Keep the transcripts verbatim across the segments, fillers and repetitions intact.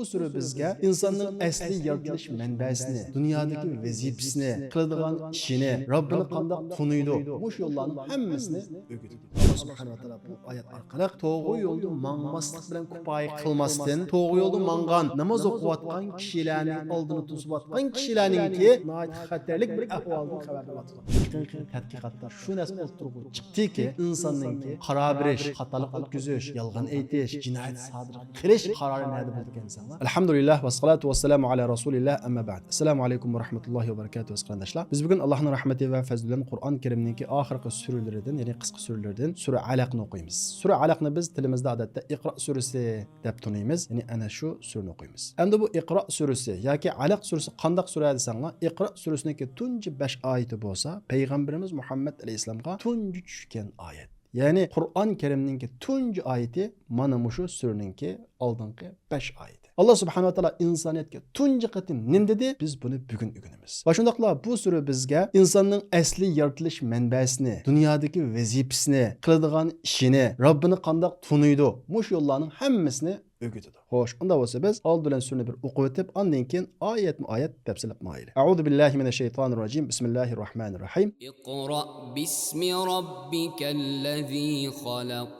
بۇ سۈرە بىزگە ئىنساننىڭ ئەسلى يارىتىلىش مەنبەسىنى، دۇنيادىكى ۋەزىپىسىنى، قىلىدىغان ئىشىنى، رەببىنى قانداق تونۇيدۇ، مۇشۇ يوللارنىڭ ھەممىسىنى ئۆگىتىدۇ. ئاللا سۇبھانەھۇ ۋە تائالا بۇ ئايەت ئارقىلىق توغرا يولدا ماڭماسلىق بىلەن كۇپايە قىلماستىن، توغرا يولدا ماڭغان، ناماز ئوقۇۋاتقان كىشىلەرنىڭ ئالدىنى توسۇۋاتقان كىشىلەرنىڭكى ناھايىتى خەتەرلىك بىر ئەھۋالدىن خەۋەر بېرىۋاتىدۇ. ھەقىقىي تەتقىقاتلار شۇ نەرسە ئولتۇرغۇچە چىقتىكى، ئىنساننىڭكى قارا بېرىش، خاتالىق ئۆتكۈزۈش، يالغان ئېيتىش، جىنايەت سادىر قىلىش قارارى نەدە بولىدىكەن دېسەڭلار؟ ئەلھەمدۇلىللاھ ۋەسسالاتۇ ۋەسسالامۇ ئەلا رەسۇلىللاھ، ئەمما بەئد. ئەسسالامۇ ئەلەيكۇم ۋە رەھمەتۇللاھى ۋە بەرىكاتۇھۇ، ئەزىز قېرىنداشلار. بىز بۈگۈن ئاللاھنىڭ رەھمىتى ۋە پەزلى بىلەن قۇرئان كەرىمنىڭكى ئاخىرقى سۈرىلىرىدىن، يەنى قىسقا سۈرىلىرىدىن سۈرە ئەلەقنى ئوقۇيمىز. سۈرە ئەلەقنى بىز تىلىمىزدا ئادەتتە ئىقرا سۈرىسى دەپ تونۇيمىز، يەنى ئەنە شۇ سۈرىنى ئوقۇيمىز. ئەمدى بۇ ئىقرا سۈرىسى ياكى ئەلەق سۈرىسى قانداق سۈرە دېسەڭلار، ئىقرا سۈرىسىنىڭكى تۇنجى بەش ئايىتى بولسا پەيغەمبىرىمىز مۇھەممەد ئەلەيھىسسالامغا تۇنجى چۈشكەن ئايەت. يەنى قۇرئان كەرىمنىڭكى تۇنجى ئايىتى مانا مۇشۇ سۈرىنىڭكى ئالدىنقى بەش ئايىتى. ئاللا سۇبھانەھۇ ۋە تائالا ئىنسانىيەتكە تۇنجى قېتىم نېمە دېدى؟ بىز بۇنى بۈگۈن ئۆگىنىمىز. ۋە شۇنداقلا بۇ سۈرە بىزگە ئىنساننىڭ ئەسلى يارىتىلىش مەنبەسىنى، دۇنيادىكى ۋەزىپىسىنى، قىلىدىغان ئىشىنى، رەببىنى قانداق تونۇيدۇ، مۇشۇ يوللارنىڭ ھەممىسىنى ئۆگىتىدۇ. خوش، ئۇنداق بولسا بىز ئالدى بىلەن سۈرىنى بىر ئوقۇۋېتىپ، ئاندىن كېيىن ئايەتمۇ ئايەت تەپسىللەپ ماڭايلى. أعوذ بالله من الشيطان الرجيم. بسم الله الرحمن الرحيم. اقرأ باسم ربك الذي خلق.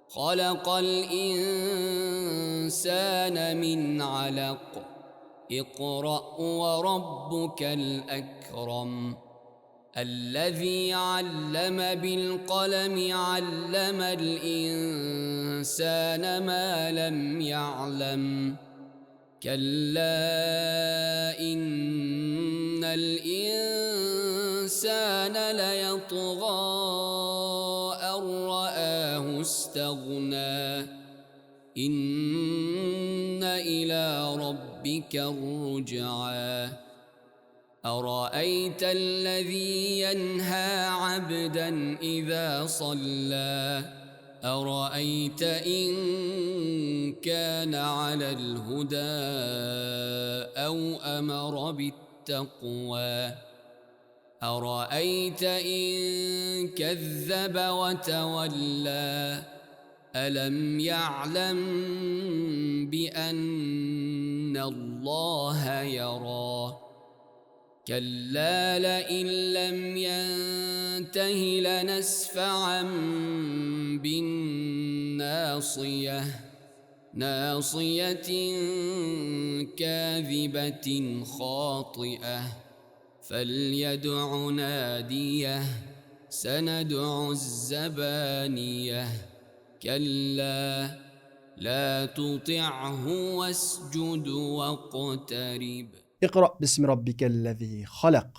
خلق الإنسان من علق. اقرأ وربك الأكرم. الذي علم بالقلم، علم الإنسان ما لم يعلم. كلا إن الإنسان ليطغى أن رآه استغنى. إن إلى ربك الرجعى. أرأيت الذي ينهى عبدا إذا صلى. أرأيت إن كان على الهدى أو أمر بالتقوى. أرأيت إن كذب وتولى. ألم يعلم بأن الله يرى. كلا لئن لم ينته لنسفعا بالناصية. ناصية كاذبة خاطئة. فليدع ناديه. سندع الزبانية. كلا لا تطعه واسجد واقترب. اقرأ باسم ربك الذي خلق.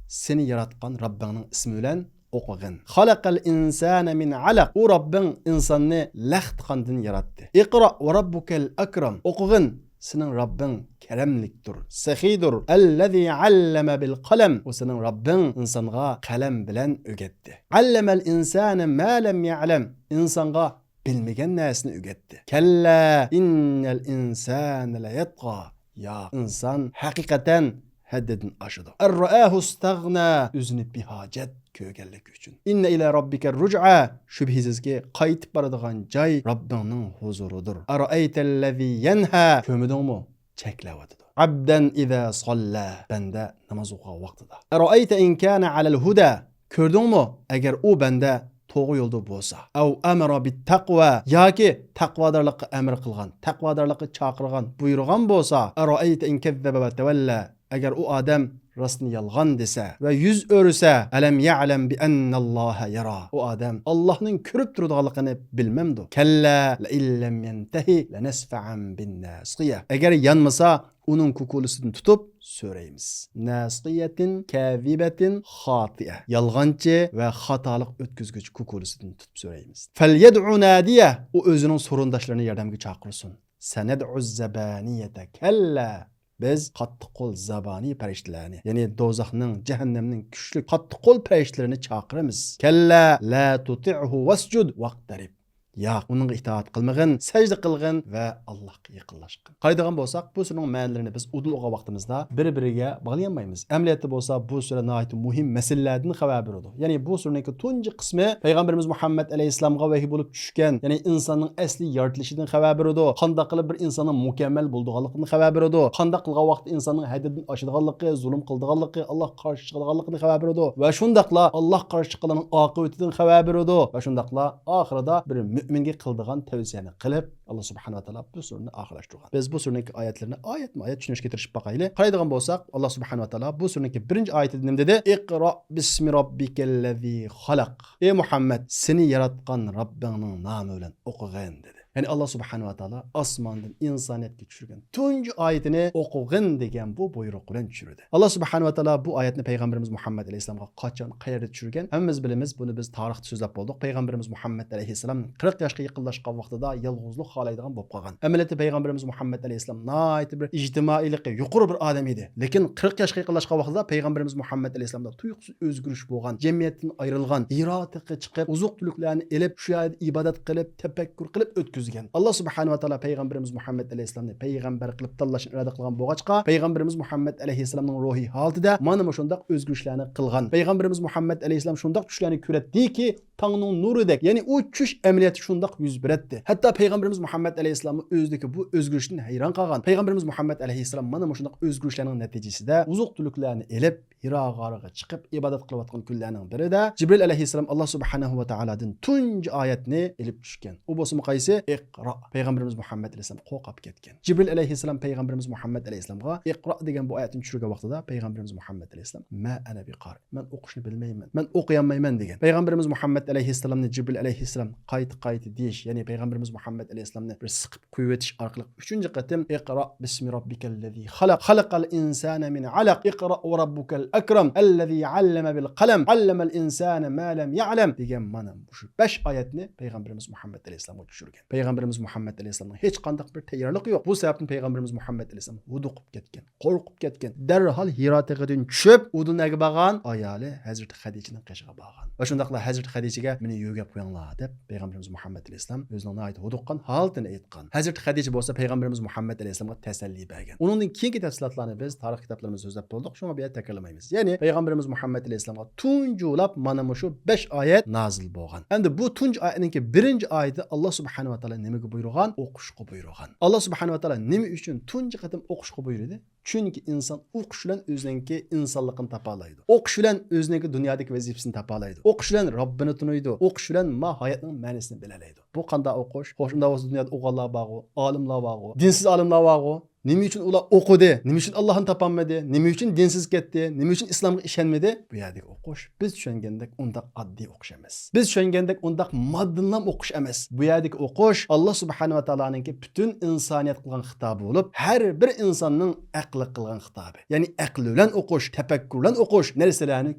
سېنى ياراتقان رەببىڭنىڭ ئىسمى بىلەن ئوقۇغىن. خلق الإنسان من علق. ئۇ رەببىڭ ئىنساننى لەخت قاندىن ياراتتى. اقرأ وربك الأكرم. ئوقۇغىن، سېنىڭ رەببىڭ كەرەملىكتۇر، سېخىيدۇر. الذي علم بالقلم. ئۇ سېنىڭ رەببىڭ ئىنسانغا قەلەم بىلەن ئۆگەتتى. علم الإنسان ما لم يعلم. ئىنسانغا بىلمىگەن نەرسىنى ئۆگەتتى. كلا إن الإنسان ليطغى. ياق، ئىنسان ھەقىقەتەن ھەددىدىن ئاشىدۇ. أن رآه استغنى. ئۆزىنى بىھاجەت كۆرگەنلىكى ئۈچۈن. إن إلى ربك الرجعى. شۈبھىسىزكى، قايتىپ بارىدىغان جاي رەببىڭنىڭ ھۇزۇرىدۇر. أرأيت الذي ينهى. كۆرمىدىڭمۇ؟ چەكلەۋاتىدۇ. عبدا إذا صلى. بەندە ناماز ئوقۇغان ۋاقتىدا. أرأيت إن كان على الهدى. كۆردۈڭمۇ؟ ئەگەر ئۇ بەندە توغرا يولدا بولسا. أو أمر بالتقوى. ياكى تەقۋادارلىققا ئەمر قىلغان، تەقۋادارلىققا چاقىرغان، بۇيرۇغان بولسا. أرأيت إن كذب وتولى. ئەگەر ئۇ ئادەم راستنى يالغان دېسە ۋە يۈز ئۆرۈسە، ألم يعلم بأن الله يرى. ئۇ ئادەم ئاللاھنىڭ كۆرۈپ تۇرىدىغانلىقىنى بىلمەمدۇ؟ كلا لئن لم ينته لنسفعا بالناصية. ئەگەر يانمىسا، ئۇنىڭ كۇكۇلىسىدىن تۇتۇپ سۆرەيمىز. ناسىيەتىن كاذبەتىن خاتىئە. يالغانچى ۋە خاتالىق ئۆتكۈزگۈچى كۇكۇلىسىدىن تۇتۇپ سۆرەيمىز. فليدع ناديه. ئۇ ئۆزىنىڭ سورۇنداشلىرىنى ياردەمگە چاقىرسۇن. سندع الزبانية. كلا. بىز قاتتىق قول زابانىي پەرىشتىلەرنى، يەنى دوزاخنىڭ، جەھەننەمنىڭ كۈچلۈك قاتتىق قول پەرىشتىلىرىنى چاقىرىمىز. كلا لا تطعه واسجد واقترب. ياق، ئۇنىڭغا ئىتائەت قىلمىغىن، سەجدە قىلغىن ۋە ئاللاھقا يېقىنلاشقىن. قارايدىغان بولساق، بۇ سۈرىنىڭ مەنىلىرىنى بىز ئۇدۇل ئوقۇغان ۋاقتىمىزدا بىر-بىرىگە باغلىيالمايمىز. ئەمەلىيەتتە بولسا، بۇ سۈرە ناھايىتى مۇھىم مەسىلىلەردىن خەۋەر بېرىدۇ. يەنى بۇ سۈرىنىڭكى تۇنجى قىسمى پەيغەمبىرىمىز مۇھەممەد ئەلەيھىسسالامغا ۋەھىي بولۇپ چۈشكەن، يەنى ئىنساننىڭ ئەسلى يارىتىلىشىدىن خەۋەر بېرىدۇ، قانداق قىلىپ بىر ئىنساننىڭ مۇكەممەل بولىدىغانلىقىدىن خەۋەر بېرىدۇ، قانداق قىلغان ۋاقىتتا ئىنساننىڭ ھەددىدىن ئاشىدىغانلىقى، زۇلۇم قىلىدىغانلىقى، ئاللاھقا قارشى چىقىدىغانلىقىدىن خەۋەر بېرىدۇ ۋە شۇنداقلا ئاللاھقا قارشى چىققانلارنىڭ ئاقىۋىتىدىن خەۋەر بېرىدۇ ۋە شۇنداقلا ئاخىرىدا بىر مۆمىنگە قىلىدىغان تەۋسىيەنى قىلىپ، ئاللا سۇبھانەھۇ ۋە تائالا بۇ سۈرىنى ئاخىرلاشتۇرغان. بىز بۇ سۈرىنىڭكى ئايەتلىرىنى ئايەتمۇ ئايەت چۈشىنىشكە تىرىشىپ باقايلى. قارايدىغان بولساق، ئاللا سۇبھانەھۇ ۋە تائالا بۇ سۈرىنىڭكى بىرىنچى ئايىتىدە نېمە دېدى؟ «ئىقرا بىسمى راببىكەللەزى خەلەق.» ئەي مۇھەممەد، سېنى ياراتقان رەببىڭنىڭ نامى بىلەن ئوقۇغىن، دېدى. يەنى ئاللا سۇبھانەھۇ ۋە تائالا ئاسماندىن ئىنسانىيەتكە چۈشۈرگەن تۇنجى ئايىتىنى ئوقۇغىن دېگەن بۇ بۇيرۇق بىلەن چۈشۈردى. ئاللا سۇبھانەھۇ ۋە تائالا بۇ ئايەتنى پەيغەمبىرىمىز مۇھەممەد ئەلەيھىسسالامغا قاچان، قەيەردە چۈشۈرگەن؟ ھەممىمىز بىلىمىز، بۇنى بىز تارىختا سۆزلەپ بولدۇق. پەيغەمبىرىمىز مۇھەممەد ئەلەيھىسسالام قىرىق ياشقا يېقىنلاشقان ۋاقتىدا يالغۇزلۇق خالايدىغان بولۇپ قالغان. ئەمەلىيەتتە پەيغەمبىرىمىز مۇھەممەد ئەلەيھىسسالام ناھايىتى بىر ئىجتىمائىيلىقى يۇقىرى بىر ئادەم ئىدى. لېكىن قىرىق ياشقا يېقىنلاشقان ۋاقتىدا پەيغەمبىرىمىز مۇھەممەد ئەلەيھىسسالامدا تۇيۇقسىز ئۆزگىرىش بولغان، جەمئىيەتتىن ئايرىلغان، ھىرا تېغىغا چىقىپ، ئوزۇق-تۈلۈكلەرنى ئېلىپ، شۇ يەردە ئىبادەت قىلىپ، تەپەككۇر قىلىپ ئۆتكۈزگەن. ئاللا سۇبھانەھۇ ۋە تائالا پەيغەمبىرىمىز مۇھەممەد ئەلەيھىسسالامنى پەيغەمبەر قىلىپ تاللاشنى ئىرادە قىلغان بولغاچقا، پەيغەمبىرىمىز مۇھەممەد ئەلەيھىسسالامنىڭ روھىي ھالىتىدە مانا مۇشۇنداق ئۆزگىرىشلەرنى قىلغان. پەيغەمبىرىمىز مۇھەممەد ئەلەيھىسسالام شۇنداق چۈشلەرنى كۆرەتتىكى، تاڭنىڭ نۇرىدەك، يەنى ئۇ چۈش ئەمەلىيەتتە شۇنداق يۈز بېرەتتى. ھەتتا پەيغەمبىرىمىز مۇھەممەد ئەلەيھىسسالاممۇ ئۆزىدىكى بۇ ئۆزگىرىشتىن ھەيران قالغان. پەيغەمبىرىمىز مۇھەممەد ئەلەيھىسسالام مانا مۇشۇنداق ئۆزگىرىشلەرنىڭ نەتىجىسىدە ئوزۇق-تۈلۈكلەرنى ئېلىپ، ھىرا غارىغا چىقىپ ئىبادەت قىلىۋاتقان كۈنلەرنىڭ بىرىدە جىبرىل ئەلەيھىسسالام ئاللا سۇبھانەھۇ ۋە تائالادىن تۇنجى ئايەتنى ئېلىپ چۈشكەن. ئۇ بولسىمۇ قايسى؟ ئىقرا. پەيغەمبىرىمىز مۇھەممەد ئەلەيھىسسالام قورقۇپ كەتكەن. جىبرىل ئەلەيھىسسالام پەيغەمبىرىمىز مۇھەممەد ئەلەيھىسسالامغا ئىقرا دېگەن بۇ ئايەتنى چۈشۈرگەن ۋاقتىدا پەيغەمبىرىمىز مۇھەممەد ئەلەيھىسسالام، ما ئەنە بىقارى، مەن ئوقۇشنى بىلمەيمەن، مەن ئوقۇيالمايمەن دېگەن. پەيغەمبىرىمىز مۇھەممەد ئەلەيھىسسالامنى جىبرىل ئەلەيھىسسالام قايتا قايتا دېيىش، يەنى پەيغەمبىرىمىز مۇھەممەد ئەلەيھىسسالامنى بىر سىقىپ قويۇۋېتىش ئارقىلىق ئۈچىنچى قېتىم، «ئىقرا بىسمى راببىكەللەزى خەلەق، خەلەقەل ئىنسانە مىن ئەلەق، ئىقرا ۋە راببۇكەل ئەكرەم، ئەللەزى ئەللەمە بىل قەلەم، ئەللەمەل ئىنسانە ما لەم يەلەم» دېگەن مانا مۇشۇ بەش ئايەتنى پەيغەمبىرىمىز مۇھەممەد ئەلەيھىسسالامغا چۈشۈرگەن. پەيغەمبىرىمىز مۇھەممەد ئەلەيھىسسالامنىڭ ھېچقانداق بىر تەييارلىقى يوق. بۇ سەۋەبتىن پەيغەمبىرىمىز مۇھەممەد ئەلەيھىسسالام ھودۇقۇپ كەتكەن، قورقۇپ كەتكەن. دەرھال ھىرا تېغىدىن چۈشۈپ، ئۇدۇل نەگە بارغان؟ ئايالى ھەزرىتى خەدىچىنىڭ قېشىغا بارغان. ۋە شۇنداقلا ھەزرىتى خەدىچىگە، «مېنى يۆگەپ قويۇڭلار» دەپ پەيغەمبىرىمىز مۇھەممەد ئەلەيھىسسالام ئۆزىنىڭ ناھايىتى ھودۇققان ھالىتىنى ئېيتقان. ھەزرىتى خەدىچە بولسا پەيغەمبىرىمىز مۇھەممەد ئەلەيھىسسالامغا تەسەللى بەرگەن. ئۇنىڭدىن كېيىنكى تەپسىلاتلارنى بىز تارىخ كىتابلىرىمىزدا سۆزلەپ بولدۇق، شۇڭا بۇ يەردە تەكرارلىمايمىز. يەنى پەيغەمبىرىمىز مۇھەممەد ئەلەيھىسسالامغا تۇنجۇلاپ مانا مۇشۇ بەش ئايەت نازىل بولغان. ئەمدى بۇ تۇنجى ئايەتنىڭكى بىرىنچى ئايىتىدە ئاللا سۇبھانەھۇ ۋە تائالا نېمىگە بۇيرۇغان؟ ئوقۇشقا بۇيرۇغان. ئاللا سۇبھانەھۇ ۋە تائالا نېمە ئۈچۈن تۇنجى قېتىم ئوقۇشقا بۇيرۇدى؟ چۈنكى ئىنسان ئوقۇش بىلەن ئۆزىنىڭكى ئىنسانلىقىنى تاپالايدۇ. ئوقۇش بىلەن ئۆزىنىڭكى دۇنيادىكى ۋەزىپىسىنى تاپالايدۇ. ئوقۇش بىلەن رەببىنى تونۇيدۇ. ئوقۇش بىلەن ما ھاياتنىڭ مەنىسىنى بىلەلەيدۇ. بۇ قانداق ئوقۇش؟ خوش، ئۇنداق بولسا دۇنيادا ئوقۇغانلار بارغۇ، ئالىملار بارغۇ، دىنسىز ئالىملار بارغۇ. نېمە ئۈچۈن ئۇلار ئوقۇدى؟ نېمە ئۈچۈن ئاللاھنى تاپالمىدى؟ نېمە ئۈچۈن دىنسىز كەتتى؟ نېمە ئۈچۈن ئىسلامغا ئىشەنمىدى؟ بۇ يەردىكى ئوقۇش بىز چۈشەنگەندەك ئۇنداق ئاددىي ئوقۇش ئەمەس. بىز چۈشەنگەندەك ئۇنداق ماددىنلام ئوقۇش ئەمەس. بۇ يەردىكى ئوقۇش ئاللا سۇبھانەھۇ ۋە تائالانىڭكى پۈتۈن ئىنسانىيەتكە قىلغان خىتابى بولۇپ، ھەر بىر ئىنساننىڭ ئەقلىگە قىلغان خىتابى. يەنى ئەقىل بىلەن ئوقۇش، تەپەككۇر بىلەن ئوقۇش، نەرسىلەرنى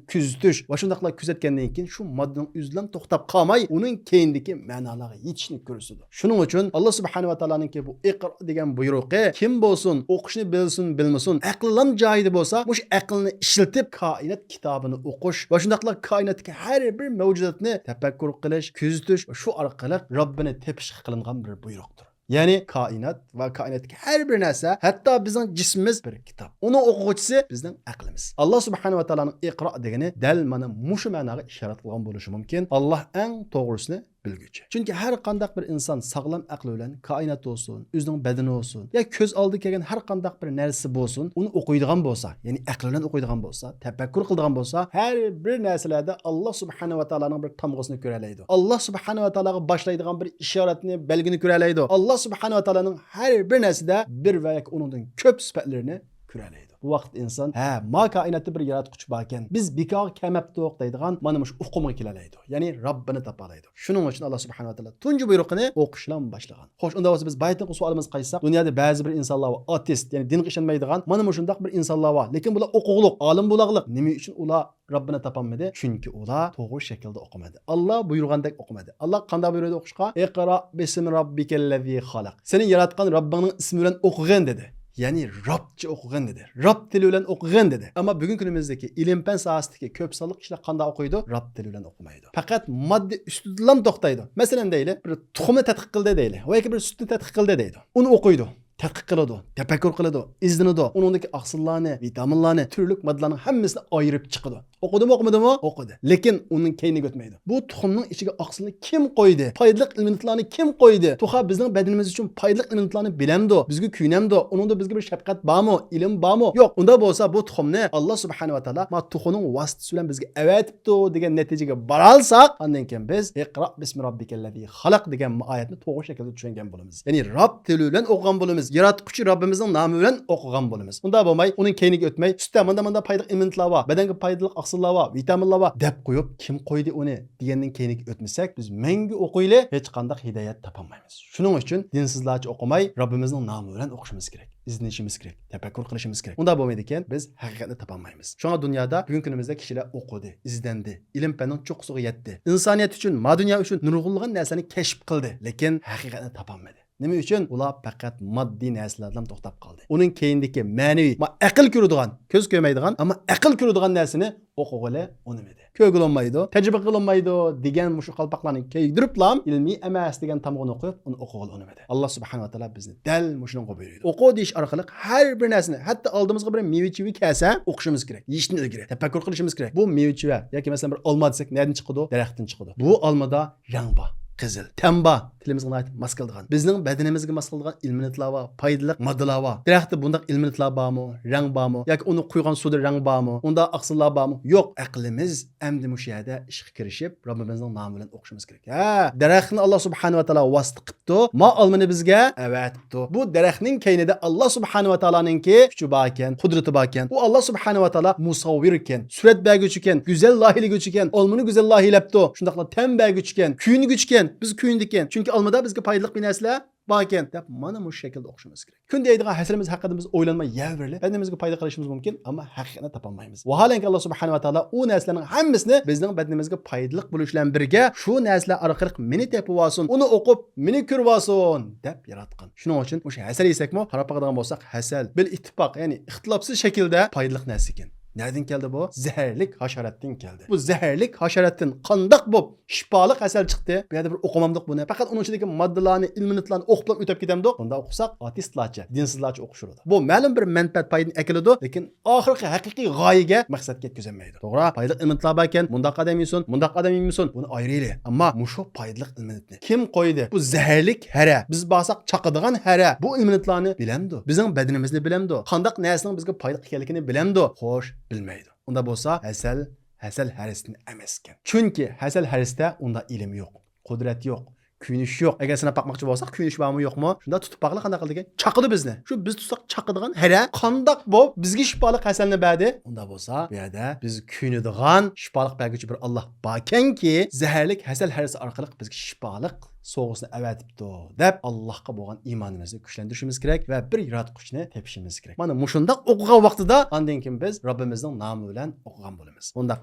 كۆزىتىش ۋە شۇنداقلا كۆزەتكەندىن كېيىن شۇ ماددىنىڭ ئۆزىدىلا توختاپ قالماي، ئۇنىڭ كەينىدىكى مەنالارغا يېتىشنى كۆرسىتىدۇ. شۇنىڭ ئۈچۈن ئاللا سۇبھانەھۇ ۋە تائالانىڭكى بۇ ئىقرا دېگەن بۇيرۇقى كىم بولسۇن، ئوقۇشنى بىلسۇن، بىلمىسۇن، ئەقلىلام جايىدا بولسا، مۇشۇ ئەقلىنى ئىشلىتىپ، كائىنات كىتابىنى ئوقۇش ۋە شۇنداقلا كائىناتتىكى ھەر بىر مەۋجۇداتنى تەپەككۇر قىلىش، كۆزىتىش ۋە شۇ ئارقىلىق رەببىنى تېپىشقا قىلىنغان بىر بۇيرۇقتۇر. يەنى كائىنات ۋە كائىناتتىكى ھەر بىر نەرسە، ھەتتا بىزنىڭ جىسمىمىز بىر كىتاب. ئۇنىڭ ئوقۇغۇچىسى بىزنىڭ ئەقلىمىز. ئاللا سۇبھانەھۇ ۋە تائالانىڭ ئىقرا دېگىنى دەل مانا مۇشۇ مەناغا ئىشارەت قىلغان بولۇشى مۇمكىن. ئاللا ئەڭ توغرىسىنى بىلگۈچى. چۈنكى ھەر قانداق بىر ئىنسان ساغلام ئەقلى بىلەن كائىنات بولسۇن، ئۆزىنىڭ بەدىنى بولسۇن، يا كۆز ئالدىغا كەلگەن ھەر قانداق بىر نەرسە بولسۇن، ئۇنى ئوقۇيدىغان بولسا، يەنى ئەقلى بىلەن ئوقۇيدىغان بولسا، تەپەككۇر قىلىدىغان بولسا، ھەر بىر نەرسىلەردە ئاللا سۇبھانەھۇ ۋە تائالانىڭ بىر تامغىسىنى كۆرەلەيدۇ. ئاللا سۇبھانەھۇ ۋە تائالاغا باشلايدىغان بىر ئىشارەتنى، بەلگىنى كۆرەلەيدۇ. ئاللا سۇبھانەھۇ ۋە تائالانىڭ ھەر بىر نەرسىدە بىر ۋە ياكى ئۇنىڭدىن كۆپ سۈپەتلىرىنى كۆرەلەيدۇ. بۇ ۋاقىتتا ئىنسان، ھە، ما كائىناتتا بىر ياراتقۇچى باركەن، بىز بىكارغا كەلمەپتۇق دەيدىغان مانا مۇشۇ ئۇقۇمغا كېلەلەيدۇ. يەنى رەببىنى تاپالايدۇ. شۇنىڭ ئۈچۈن ئاللا سۇبھانەھۇ ۋە تائالا تۇنجى بۇيرۇقىنى ئوقۇش بىلەن باشلىغان. خوش، ئۇنداق بولسا بىز بايىتىنقى سوئالىمىزغا قايتساق، دۇنيادا بەزى بىر ئىنسانلار بار، ئاتېست، يەنى دىنغا ئىشەنمەيدىغان، مانا مۇشۇنداق بىر ئىنسانلار بار. لېكىن بۇلار ئوقۇغلۇق، ئالىم بولغلىق. نېمە ئۈچۈن ئۇلار رەببىنى تاپالمىدى؟ چۈنكى ئۇلار توغرا شەكىلدە ئوقۇمىدى. ئاللا بۇيرۇغاندەك ئوقۇمىدى. ئاللا قانداق بۇيرۇدى ئوقۇشقا؟ «ئىقرا بىسمى راببىكەللەزى خەلەق.» سېنى ياراتقان رەببىڭنىڭ ئىسمى بىلەن ئوقۇغىن، دېدى. يەنى رابچە ئوقۇغىن دېدى. راب تىلى بىلەن ئوقۇغىن دېدى. ئەمما بۈگۈنكى كۈنىمىزدىكى ئىلىم-پەن ساھەسىدىكى كۆپ سانلىق كىشىلەر قانداق ئوقۇيدۇ؟ راب تىلى بىلەن ئوقۇمايدۇ. پەقەت ماددا ئۈستىدىلا توختايدۇ. مەسىلەن دەيلى، بىر تۇخۇمنى تەتقىق قىلدى دەيلى. ۋە ياكى بىر سۈتنى تەتقىق قىلدى دەيدۇ. ئۇنى ئوقۇيدۇ. تەتقىق قىلىدۇ، تەپەككۇر قىلىدۇ، ئىزدىنىدۇ. ئۇنىڭدىكى ئاقسىللارنى، ۋىتامىنلارنى، تۈرلۈك ماددىلارنىڭ ھەممىسىنى ئايرىپ چىقىدۇ. ئوقۇدىمۇ، ئوقۇمىدىمۇ؟ ئوقۇدى. لېكىن ئۇنىڭ كەينىگە ئۆتمەيدۇ. بۇ تۇخۇمنىڭ ئىچىگە ئاقسىلنى كىم قويدى؟ پايدىلىق ئېلېمېنتلارنى كىم قويدى؟ توخۇ بىزنىڭ بەدىنىمىز ئۈچۈن پايدىلىق ئېلېمېنتلارنى بىلەمدۇ؟ بىزگە كۆيۈنەمدۇ؟ ئۇنىڭدا بىزگە بىر شەپقەت بارمۇ؟ ئىلىم بارمۇ؟ يوق. ئۇنداق بولسا بۇ تۇخۇمنى ئاللا سۇبھانەھۇ ۋە تائالا ما تۇخۇمنىڭ ۋاسىتىسى بىلەن بىزگە ئەۋەتىپتۇ دېگەن نەتىجىگە بارالساق، ئاندىن كېيىن بىز «ئىقرا بىسمى رەببىكەللەزى خەلەق» دېگەن ئايەتنى توغرا شەكىلدە چۈشەنگەن بولىمىز. يەنى راب تىلى بىلەن ئوقۇغان بولىمىز. ياراتقۇچى راببىمىزنىڭ نامى بىلەن ئوقۇغان بولىمىز. ئۇنداق بولماي، ئۇنىڭ كەينىگە ئۆتمەي، سۈتتە مۇنداق مۇنداق پايدىلىق ئېلېمېنتلار بار، بەدەنگە پايدىلىق ئاقسىللار بار، ۋىتامىنلار بار دەپ قويۇپ، كىم قويدى ئۇنى دېگەننىڭ كەينىگە ئۆتمىسەك، بىز مەڭگۈ ئوقۇيلى ھېچقانداق ھىدايەت تاپالمايمىز. شۇنىڭ ئۈچۈن دىنسىزلارچە ئوقۇماي، راببىمىزنىڭ نامى بىلەن ئوقۇشىمىز كېرەك. ئىزدىنىشىمىز كېرەك، تەپەككۇر قىلىشىمىز كېرەك. ئۇنداق بولمايدىكەن، بىز ھەقىقەتنى تاپالمايمىز. شۇڭا دۇنيادا بۈگۈنكى كۈنىمىزدە كىشىلەر ئوقۇدى، ئىزدەندى، ئىلىم-پەننىڭ چوققىسىغا يەتتى. ئىنسانىيەت ئۈچۈن، ما دۇنيا ئۈچۈن نۇرغۇنلىغان نەرسىلەرنى كەشىپ قىلدى، لېكىن ھەقىقەتنى تاپالمىدى. نېمە ئۈچۈن؟ ئۇلار پەقەت ماددىي نەرسىلەردىلا توختاپ قالدى. ئۇنىڭ كەينىدىكى مەنىۋى، ما ئەقىل كۆرىدىغان، كۆز كۆرمەيدىغان، ئەمما ئەقىل كۆرىدىغان نەرسىنى ئوقۇغىلى ئۇنىمىدى. كۆرگىلى بولمايدۇ، تەجرىبە قىلىنمايدۇ دېگەن مۇشۇ قالپاقلارنى كىيدۈرۈپلا، ئىلمىي ئەمەس دېگەن تامغىنى قويۇپ، ئۇنى ئوقۇغىلى ئۇنىمىدى. ئاللا سۇبھانەھۇ ۋە تائالا بىزنى دەل مۇشۇنىڭغا بۇيرۇيدۇ. ئوقۇ دېيىش ئارقىلىق ھەر بىر نەرسىنى، ھەتتا ئالدىمىزغا بىر مېۋە-چېۋە كەلسە، ئوقۇشىمىز كېرەك. يېيىشتىن ئىلگىرى تەپەككۇر قىلىشىمىز كېرەك. بۇ مېۋە-چېۋە ياكى مەسىلەن بىر ئالما دېسەك، نەدىن چىقىدۇ؟ دەرەختىن چىقىدۇ. بۇ ئالمىدا رەڭ بار، قىزىل، تەم بار، تىلىمىزغا ناھايىتى ماس كېلىدىغان، بىزنىڭ بەدىنىمىزگە ماس كېلىدىغان ئېلېمېنتلار بار، پايدىلىق ماددىلار بار. دەرەختە بۇنداق ئېلېمېنتلار بارمۇ؟ رەڭ بارمۇ؟ ياكى ئۇنى قۇيغان سۇدا رەڭ بارمۇ؟ ئۇنداق ئاقسىللار بارمۇ؟ يوق. ئەقلىمىز ئەمدى مۇشۇ يەردە ئىشقا كىرىشىپ، رەببىمىزنىڭ نامى بىلەن ئوقۇشىمىز كېرەك. ھە، دەرەخنى ئاللا سۇبھانەھۇ ۋە تائالا ۋاسىتە قىپتۇ، ما ئالمىنى بىزگە ئەۋەتىپتۇ. بۇ دەرەخنىڭ كەينىدە ئاللا سۇبھانەھۇ ۋە تائالانىڭكى كۈچى باركەن، قۇدرىتى باركەن. ئۇ ئاللا سۇبھانەھۇ ۋە تائالا مۇسەۋۋىركەن، سۈرەت بەرگۈچىكەن، گۈزەل لايىھىلىگۈچىكەن، ئالمىنى گۈزەل لايىھىلەپتۇ. شۇنداقلا تەم بەرگۈچىكەن، كۆيۈنگۈچىكەن، بىز كۆيۈنىدىكەن. چۈنكى ئالمىدا بىزگە پايدىلىق بىر نەرسىلەر باركەن دەپ مانا مۇشۇ شەكىلدە ئوقۇشىمىز كېرەك. كۈندە يەيدىغان ھەسىلىمىز ھەققىدە بىز ئويلانماي يەۋېرىلى، بەدىنىمىزگە پايدا قىلىشىمىز مۇمكىن، ئەمما ھەقىقەتنى تاپالمايمىز. ۋاھالەنكى، ئاللا سۇبھانەھۇ ۋە تائالا ئۇ نەرسىلەرنىڭ ھەممىسىنى بىزنىڭ بەدىنىمىزگە پايدىلىق بولۇش بىلەن بىرگە، شۇ نەرسىلەر ئارقىلىق مېنى تېپىۋالسۇن، ئۇنى ئوقۇپ، مېنى كۆرۈۋالسۇن دەپ ياراتقان. شۇنىڭ ئۈچۈن مۇشۇ ھەسەل يېسەكمۇ، قاراپ باقىدىغان بولساق، ھەسەل بىل ئىتتىپاق، يەنى ئىختىلاپسىز شەكىلدە پايدىلىق نەرسە ئىكەن. نەدىن كەلدى بۇ؟ زەھەرلىك ھاشاراتتىن كەلدى. بۇ زەھەرلىك ھاشاراتتىن قانداق بولۇپ شىپالىق ھەسەل چىقتى؟ بۇ يەردە بىر ئوقۇمامدۇق بۇنى. پەقەت ئۇنىڭ ئىچىدىكى ماددىلارنى، ئېلېمېنتلارنى ئوقۇپلا ئۆتۈپ كېتەمدۇق. بۇنداق ئوقۇساق، ئاتېئىستلارچە، دىنسىزلارچە ئوقۇشۇلىدۇ. بۇ مەلۇم بىر مەنپەئەت پايدىنى ئەكېلىدۇ، لېكىن ئاخىرقى ھەقىقىي غايىگە، مەقسەتكە يەتكۈزەلمەيدۇ. توغرا، پايدىلىق ئېلېمېنتلار باركەن، مۇنداق ئادەم يېسۇن، مۇنداق ئادەم يېمىسۇن، بۇنى ئايرىيلى. ئەمما مۇشۇ پايدىلىق ئېلېمېنتنى كىم قويدى؟ بۇ زەھەرلىك ھەرە، بىز بارساق چاقىدىغان ھەرە، بۇ ئېلېمېنتلارنى بىلەمدۇ؟ بىزنىڭ بەدىنىمىزنى بىلەمدۇ؟ قانداق نەرسىنىڭ بىزگە پايدىلىق ئىكەنلىكىنى بىلەمدۇ؟ خوش، بىلمەيدۇ. ئۇنداق بولسا ھەسەل، ھەسەل ھەرىسىدىن ئەمەسكەن. چۈنكى ھەسەل ھەرىسىدە ئۇنداق ئىلىم يوق، قۇدرەت يوق، كۆيۈنۈش يوق. ئەگەر سىناپ باقماقچى بولساق، كۆيۈنۈش بارمۇ يوقمۇ؟ شۇنداق تۇتۇپ باققىلى قانداق قىلىدىكەن؟ چاقىدۇ بىزنى. شۇ بىز تۇتساق چاقىدىغان ھەرە قانداق بولۇپ بىزگە شىپالىق ھەسەلنى بەردى؟ ئۇنداق بولسا، بۇ يەردە بىز كۆيۈنىدىغان شىپالىق بەرگۈچى بىر ئاللا باركەنكى، زەھەرلىك ھەسەل ھەرىسى ئارقىلىق بىزگە شىپالىق سوۋغىسىنى ئەۋەتىپتۇ دەپ، ئاللاھقا بولغان ئىمانىمىزنى كۈچلەندۈرۈشىمىز كېرەك ۋە بىر ياراتقۇچىنى تېپىشىمىز كېرەك. مانا مۇشۇنداق ئوقۇغان ۋاقتىدا ئاندىن كېيىن بىز رەببىمىزنىڭ نامى بىلەن ئوقۇغان بولىمىز. ئۇنداق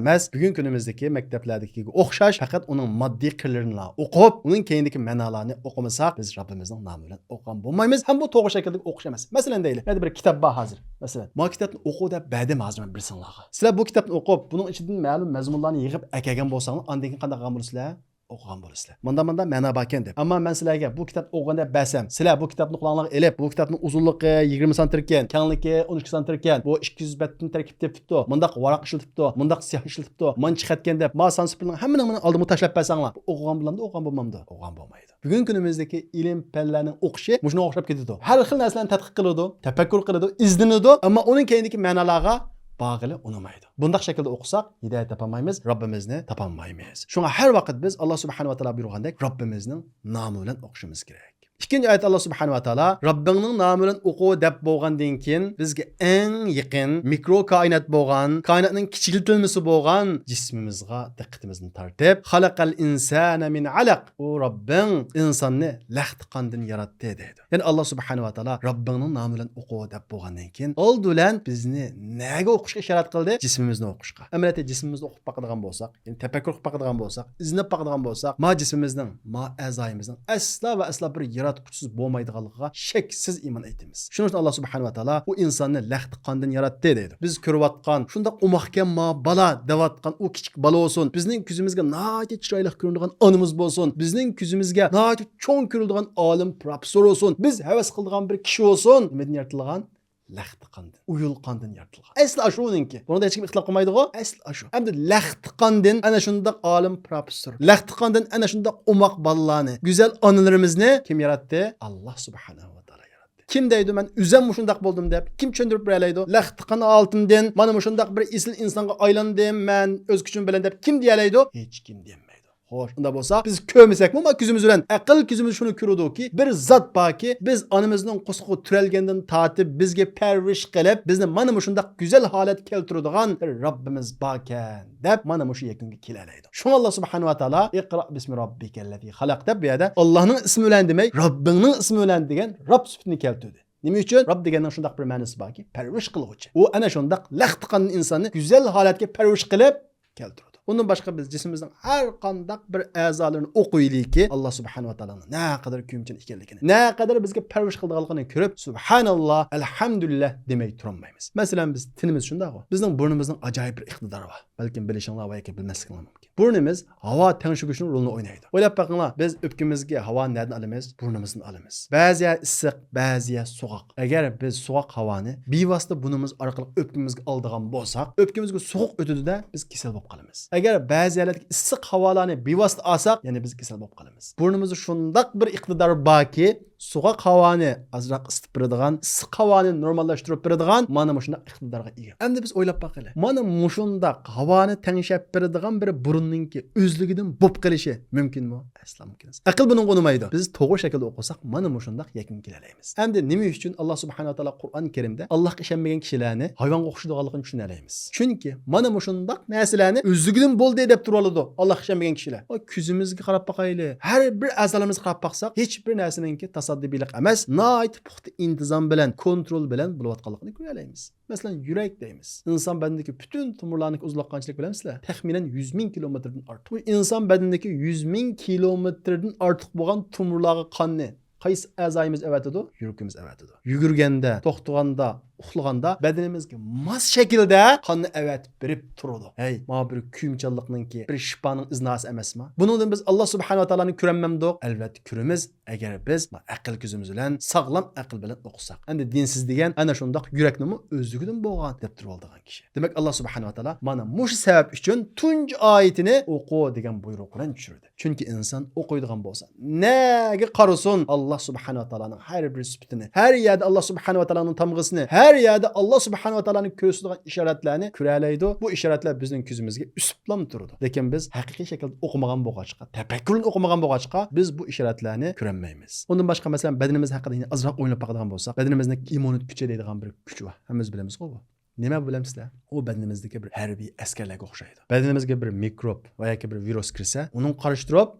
ئەمەس، بۈگۈنكى كۈنىمىزدىكى مەكتەپلەردىكىگە ئوخشاش پەقەت ئۇنىڭ ماددىي قىرلىرىنىلا ئوقۇپ، ئۇنىڭ كەينىدىكى مەنالارنى ئوقۇمىساق، بىز رەببىمىزنىڭ نامى بىلەن ئوقۇغان بولمايمىز. ھەم بۇ توغرا شەكىلدىكى ئوقۇش ئەمەس. مەسىلەن دەيلى، مەندە بىر كىتاب بار ھازىر. مەسىلەن، ما كىتابنى ئوقۇ دەپ بەردىم ھازىر مەن بىر سىڭلارغا. سىلەر بۇ كىتابنى ئوقۇپ، بۇنىڭ ئىچىدىن مەلۇم مەزمۇنلارنى يىغىپ ئەكەلگەن بولساڭلار، ئاندىن كېيىن قانداق قىلغان بولىسىلەر؟ ئوقۇغان بولىسىلەر. مۇنداق، مۇنداق مەنا باركەن دەپ. ئەمما مەن سىلەرگە بۇ كىتابنى ئوقۇغىن دەپ بەرسەم، سىلەر بۇ كىتابنى قولۇڭلارغا ئېلىپ، بۇ كىتابنىڭ ئۇزۇنلۇقى يىگىرمە سانتىمېتىركەن، كەڭلىكى ئون ئىككى سانتىمېتىركەن، بۇ ئىككى يۈز بەتتىن تەركىب تېپىپتۇ، مۇنداق ۋاراق ئىشلىتىپتۇ، مۇنداق سىياھ ئىشلىتىپتۇ، مانچە خەتكەن دەپ، ما سان سۈپىلىنىڭ ھەممىنىڭ مېنىڭ ئالدىمغا تاشلاپ بەرسەڭلار، بۇ ئوقۇغان بولامدۇ، ئوقۇغان بولمامدۇ؟ ئوقۇغان بولمايدۇ. بۈگۈنكى كۈنىمىزدىكى ئىلىم پەنلەرنىڭ ئوقۇشى مۇشۇنىڭغا ئوخشاپ كېتىدۇ. ھەر خىل نەرسىلەرنى تەتقىق قىلىدۇ، تەپەككۇر قىلىدۇ، ئىزدىنىدۇ، ئەمما ئۇنىڭ كەينىدىكى مەنالارغا بارغىلى ئۇنىمايدۇ. بۇنداق شەكىلدە ئوقۇساق، ھىدايەت تاپالمايمىز، رەببىمىزنى تاپالمايمىز. شۇڭا ھەر ۋاقىت بىز ئاللا سۇبھانەھۇ ۋە تائالا بۇيرۇغاندەك رەببىمىزنىڭ نامى بىلەن ئوقۇشىمىز كېرەك. ئىككىنچى ئايەتتە ئاللا سۇبھانەھۇ ۋە تائالا، رەببىڭنىڭ نامى بىلەن ئوقۇ دەپ بولغاندىن كېيىن، بىزگە ئەڭ يېقىن مىكرو كائىنات بولغان، كائىناتنىڭ كىچىكلىتىلمىسى بولغان جىسمىمىزغا دىققىتىمىزنى تارتىپ، خەلەقەل ئىنسانە مىن ئەلەق، ئۇ رەببىڭ ئىنساننى لەختە قاندىن ياراتتى دەيدۇ. يەنى ئاللا سۇبھانەھۇ ۋە تائالا رەببىڭنىڭ نامى بىلەن ئوقۇ دەپ بولغاندىن كېيىن، ئالدى بىلەن بىزنى نەگە ئوقۇشقا ئىشارەت قىلدى؟ جىسمىمىزنى ئوقۇشقا. ئەمەلىيەتتە جىسمىمىزنى ئوقۇپ باقىدىغان بولساق، يەنى تەپەككۇر قىلىپ باقىدىغان بولساق، ئىزدىنىپ باقىدىغان بولساق، ما جىسمىمىزنىڭ، ما ئەزايىمىزنىڭ ئەسلا ۋە ئەسلا بىر ياراتقۇچىسىز بولمايدىغانلىقىغا شەكسىز ئىمان ئېيتىمىز. شۇنىڭ ئۈچۈن ئاللا سۇبھانەھۇ ۋە تائالا ئۇ ئىنساننى لەختە قاندىن ياراتتى دەيدۇ. بىز كۆرۈۋاتقان، شۇنداق ئوماقكەنما بالا دەۋاتقان ئۇ كىچىك بالا بولسۇن، بىزنىڭ كۆزىمىزگە ناھايىتى چىرايلىق كۆرۈنىدىغان ئانىمىز بولسۇن، بىزنىڭ كۆزىمىزگە ناھايىتى چوڭ كۆرۈلىدىغان ئالىم، پروفېسسور بولسۇن، بىز ھەۋەس قىلىدىغان بىر كىشى بولسۇن، نېمىدىن يارىتىلغان؟ لەختە قاندىن، ئويۇل قاندىن يارىتىلغان. ئەسلى ئاشۇ ئۇنىڭكى. بۇنىڭدا ھېچكىم ئىختىلاپ قىلمايدىغۇ؟ ئەسلى ئاشۇ. ئەمدى لەختە قاندىن ئەنە شۇنداق ئالىم، پروفېسسور، لەختە قاندىن ئەنە شۇنداق ئوماق بالىلارنى، گۈزەل ئانىلىرىمىزنى كىم ياراتتى؟ ئاللا سۇبھانەھۇ ۋە تائالا ياراتتى. كىم دەيدۇ، مەن ئۆزۈم مۇشۇنداق بولدۇم دەپ؟ كىم چۈشەندۈرۈپ بېرەلەيدۇ؟ لەختە قان ھالىتىمدىن مانا مۇشۇنداق بىر ئېسىل ئىنسانغا ئايلاندىم مەن ئۆز كۈچۈم بىلەن دەپ كىم دېيەلەيدۇ؟ ھېچكىم دېيەلمەيدۇ. خوش، ئۇنداق بولسا، بىز كۆرمىسەكمۇ، ما كۆزىمىز بىلەن، ئەقىل كۆزىمىز شۇنى كۆرىدۇكى، بىر زات باركى، بىز ئانىمىزنىڭ قورسىقىغا تۆرەلگەندىن تارتىپ، بىزگە پەرۋىش قىلىپ، بىزنى مانا مۇشۇنداق گۈزەل ھالەتكە كەلتۈرىدىغان بىر رەببىمىز باركەن، دەپ مانا مۇشۇ يەكۈنگە كېلەلەيدۇ. شۇڭا ئاللا سۇبھانەھۇ ۋە تائالا، «ئىقرا بىسمى رەببىكەللەزى خەلەق» دەپ، بۇ يەردە ئاللانىڭ ئىسمى بىلەن دېمەي، رەببىڭنىڭ ئىسمى بىلەن دېگەن رەب سۈپىتىنى كەلتۈردى. نېمە ئۈچۈن؟ رەب دېگەننىڭ شۇنداق بىر مەنىسى باركى، پەرۋىش قىلغۇچى. ئۇ ئەنە شۇنداق لەختە قاندىن ئىنساننى گۈزەل ھالەتكە پەرۋىش قىلىپ كەلتۈرىدۇ. ئۇندىن باشقا بىز جىسمىمىزنىڭ ھەر قانداق بىر ئەزالىرىنى ئوقۇيلىكى، ئاللا سۇبھانەھۇ ۋە تائالانىڭ نەقەدەر كۆيۈمچان ئىكەنلىكىنى، نەقەدەر بىزگە پەرۋىش قىلىدىغانلىقىنى كۆرۈپ، سۇبھاناللا، ئەلھەمدۇلىللا دېمەي تۇرالمايمىز. مەسىلەن، بىز تېنىمىز شۇنداقغۇ. بىزنىڭ بۇرنىمىزنىڭ ئاجايىپ بىر ئىقتىدارى بار. بەلكىم بىلىشىڭلار ۋە ياكى بىلمەسلىكىڭلار مۇمكىن. بۇرنىمىز ھاۋا تەڭشىگۈچنىڭ رولىنى ئوينايدۇ. ئويلاپ بېقىڭلار، بىز ئۆپكىمىزگە ھاۋانى نەدىن ئالىمىز؟ بۇرنىمىزدىن ئالىمىز. بەزى يەر ئىسسىق، بەزى يەر سوغۇق. ئەگەر بىز سوغۇق ھاۋانى بىۋاسىتە بۇرنىمىز ئارقىلىق ئۆپكىمىزگە ئالىدىغان بولساق، ئۆپكىمىزگە سوغۇق ئۆتىدۇ-دە، بىز كېسەل بولۇپ قالىمىز. ئەگەر بەزى يەرلەردىكى ئىسسىق ھاۋالارنى بىۋاسىتە ئالساق، يەنە بىز كېسەل بولۇپ قالىمىز. بۇرنىمىزدا شۇنداق بىر ئىقتىدار باركى، سوغۇق ھاۋانى ئازراق ئىسىتىپ بېرىدىغان، ئىسسىق ھاۋانى نورماللاشتۇرۇپ بېرىدىغان مانا مۇشۇنداق ئىقتىدارغا ئىگە. ئەمدى بىز ئويلاپ باقايلى. مانا مۇشۇنداق ھاۋانى تەڭشەپ بېرىدىغان بىر بۇرۇننىڭكى ئۆزلۈكىدىن بولۇپ قېلىشى مۇمكىنمۇ؟ ئەسلا مۇمكىن ئەمەس. ئەقىل بۇنىڭغا ئۇنىمايدۇ. بىز توغرا شەكىلدە ئوقۇساق، مانا مۇشۇنداق يەكۈنگە كېلەلەيمىز. ئەمدى نېمە ئۈچۈن ئاللا سۇبھانەھۇ ۋە تائالا قۇرئان كەرىمدە ئاللاغا ئىشەنمىگەن كىشىلەرنى ھايۋانغا ئوخشىتىدىغانلىقىنى چۈشىنەلەيمىز. چۈنكى مانا مۇشۇنداق نەرسىلەرنى ئۆزلۈكىدىن بولدى دەپ تۇرۇۋالىدۇ ئاللاغا ئىشەنمىگەن كىشىلەر. ۋە كۆزىمىزگە قاراپ باقايلى. ھەر بىر ئەزالىرىمىزغا قاراپ باقساق، ھېچ بىر نەرسىنىڭكى تاسادىپىيلىق ئەمەس، ناھايىتى پۇختا ئىنتىزام بىلەن، كونترول بىلەن بولۇۋاتقانلىقىنى كۆرەلەيمىز. مەسىلەن، يۈرەك دەيمىز. ئىنسان بەدىنىدىكى پۈتۈن تومۇرلارنىڭكى ئۇزۇنلۇقى قانچىلىك بىلەمسىلەر؟ تەخمىنەن يۈز مىڭ كىلومېتىردىن ئارتۇق. بۇ ئىنسان بەدىنىدىكى يۈز مىڭ كىلومېتىردىن ئارتۇق بولغان تومۇرلارغا قاننى قايسى ئەزايىمىز ئەۋەتىدۇ؟ يۈرىكىمىز ئەۋەتىدۇ. يۈگۈرگەندە، توختىغاندا، ئۇخلىغاندا بەدىنىمىزگە ماس شەكىلدە قاننى ئەۋەتىپ بېرىپ تۇرىدۇ. ھەي، مانا بىر كۆيۈمچانلىقنىڭكى، بىر شىپانىڭ ئىزناسى ئەمەسما؟ بۇنىڭدىن بىز ئاللا سۇبھانەھۇ ۋە تائالانى كۆرەلمەمدۇق؟ ئەلۋەتتە كۆرىمىز. ئەگەر بىز ئەقىل كۆزىمىز بىلەن، ساغلام ئەقىل بىلەن ئوقۇساق. ئەمدى دىنسىز دېگەن ئەنە شۇنداق يۈرەكنىمۇ ئۆزلۈكىدىن بولغان دەپ تۇرۇۋالىدىغان كىشى. دېمەك، ئاللا سۇبھانەھۇ ۋە تائالا مانا مۇشۇ سەۋەب ئۈچۈن تۇنجى ئايىتىنى ئوقۇ دېگەن بۇيرۇق بىلەن چۈشۈردى. چۈنكى ئىنسان ئوقۇيدىغان بولسا، نەگە قارىسۇن، ئاللا سۇبھانەھۇ ۋە تائالانىڭ ھەر بىر سۈپىتىنى، ھەر يەردە ئاللا سۇبھانەھۇ ۋە تائالانىڭ تامغىسىنى، ھەر يەردە ئاللا سۇبھانەھۇ ۋە تائالانى كۆرسىتىدىغان ئىشارەتلەرنى كۆرەلەيدۇ. بۇ ئىشارەتلەر بىزنىڭ كۆزىمىزگە ئۈسۈپلام تۇرىدۇ. لېكىن بىز ھەقىقىي شەكىلدە ئوقۇمىغان بولغاچقا، تەپەككۇرلىنىپ ئوقۇمىغان بولغاچقا، بىز بۇ ئىشارەتلەرنى كۆرەلمەيمىز. ئۇندىن باشقا، مەسىلەن، بەدىنىمىز ھەققىدە يەنە ئازراق ئويلاپ باقىدىغان بولساق، بەدىنىمىزنىڭ ئىممۇنىتېت كۈچى دەيدىغان بىر كۈچ بار. ھەممىمىز بىلىمىزغۇ بۇ. نېمە بىلەمسىلەر؟ ئۇ بەدىنىمىزدىكى بىر ھەربىي ئەسكەرلەرگە ئوخشايدۇ. بەدىنىمىزگە بىر مىكروب ۋە ياكى بىر ۋىرۇس كىرسە، ئۇنىڭغا قارشى تۇرۇپ،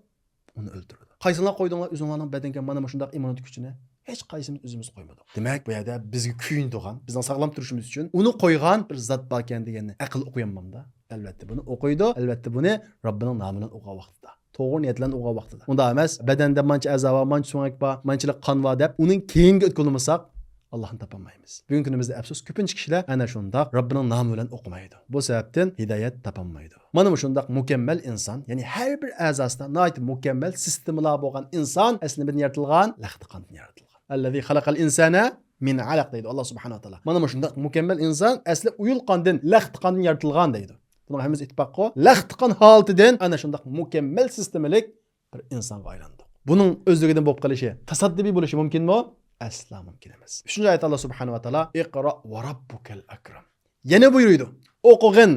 ئۇنى ئۆلتۈرىدۇ. قايسىڭلار قويدۇڭلار ئۆزۈڭلارنىڭ بەدىنىگە مانا مۇشۇنداق ئىممۇنىتېت كۈچىنى؟ ھېچ قايسىمىز ئۆزىمىز قويمىدۇق. دېمەك، بۇ يەردە بىزگە كۆيۈنىدىغان، بىزنىڭ ساغلام تۇرۇشىمىز ئۈچۈن ئۇنى قويغان بىر زات باركەن دېگەننى ئەقىل ئوقۇيالمامدا؟ ئەلۋەتتە بۇنى ئوقۇيدۇ، ئەلۋەتتە بۇنى رەببىنىڭ نامى بىلەن ئوقۇغان ۋاقتىدا، توغرا نىيەت بىلەن ئوقۇغان ۋاقتىدا. ئۇنداق ئەمەس، بەدەندە مانچە ئەزا بار، مانچە سۆڭەك بار، مانچىلىك قان بار دەپ ئۇنىڭ كەينىگە ئۆتكۈلىمىساق، ئاللاھنى تاپالمايمىز. بۈگۈنكى كۈنىمىزدە ئەپسۇس، كۆپىنچە كىشىلەر ئەنە شۇنداق رەببىنىڭ نامى بىلەن ئوقۇمايدۇ. بۇ سەۋەبتىن ھىدايەت تاپالمايدۇ. مانا مۇشۇنداق مۇكەممەل ئىنسان، يەنى ھەر بىر ئەزاسىدا ناھايىتى مۇكەممەل سىستېمىلار بولغان ئىنسان ئەسلىدە نېمىدىن يارىتىلغان؟ لەختە قاندىن يارىتىلغان. «ئەللەزى خەلەقەل ئىنسانە مىن ئەلەق» دەيدۇ ئاللا سۇبھانەھۇ ۋە تائالا. مانا مۇشۇنداق مۇكەممەل ئىنسان ئەسلى ئويۇل قاندىن، لەختە قاندىن يارىتىلغان دەيدۇ. بۇنىڭغا ھەممىمىز ئىتتىپاققۇ. لەختە قان ھالىتىدىن ئەنە شۇنداق مۇكەممەل سىستېمىلىك بىر ئىنسانغا ئايلاندۇق. بۇنىڭ ئۆزلۈكىدىن بولۇپ قېلىشى تاسادىپىي بولۇشى مۇمكىنمۇ؟ ئەسلا مۇمكىن ئەمەس. ئۈچىنچى ئايەتتە ئاللا سۇبھانەھۇ ۋە تائالا، «ئىقرا ۋە رەببۇكەل ئەكرەم.» يەنە بۇيرۇيدۇ، «ئوقۇغىن،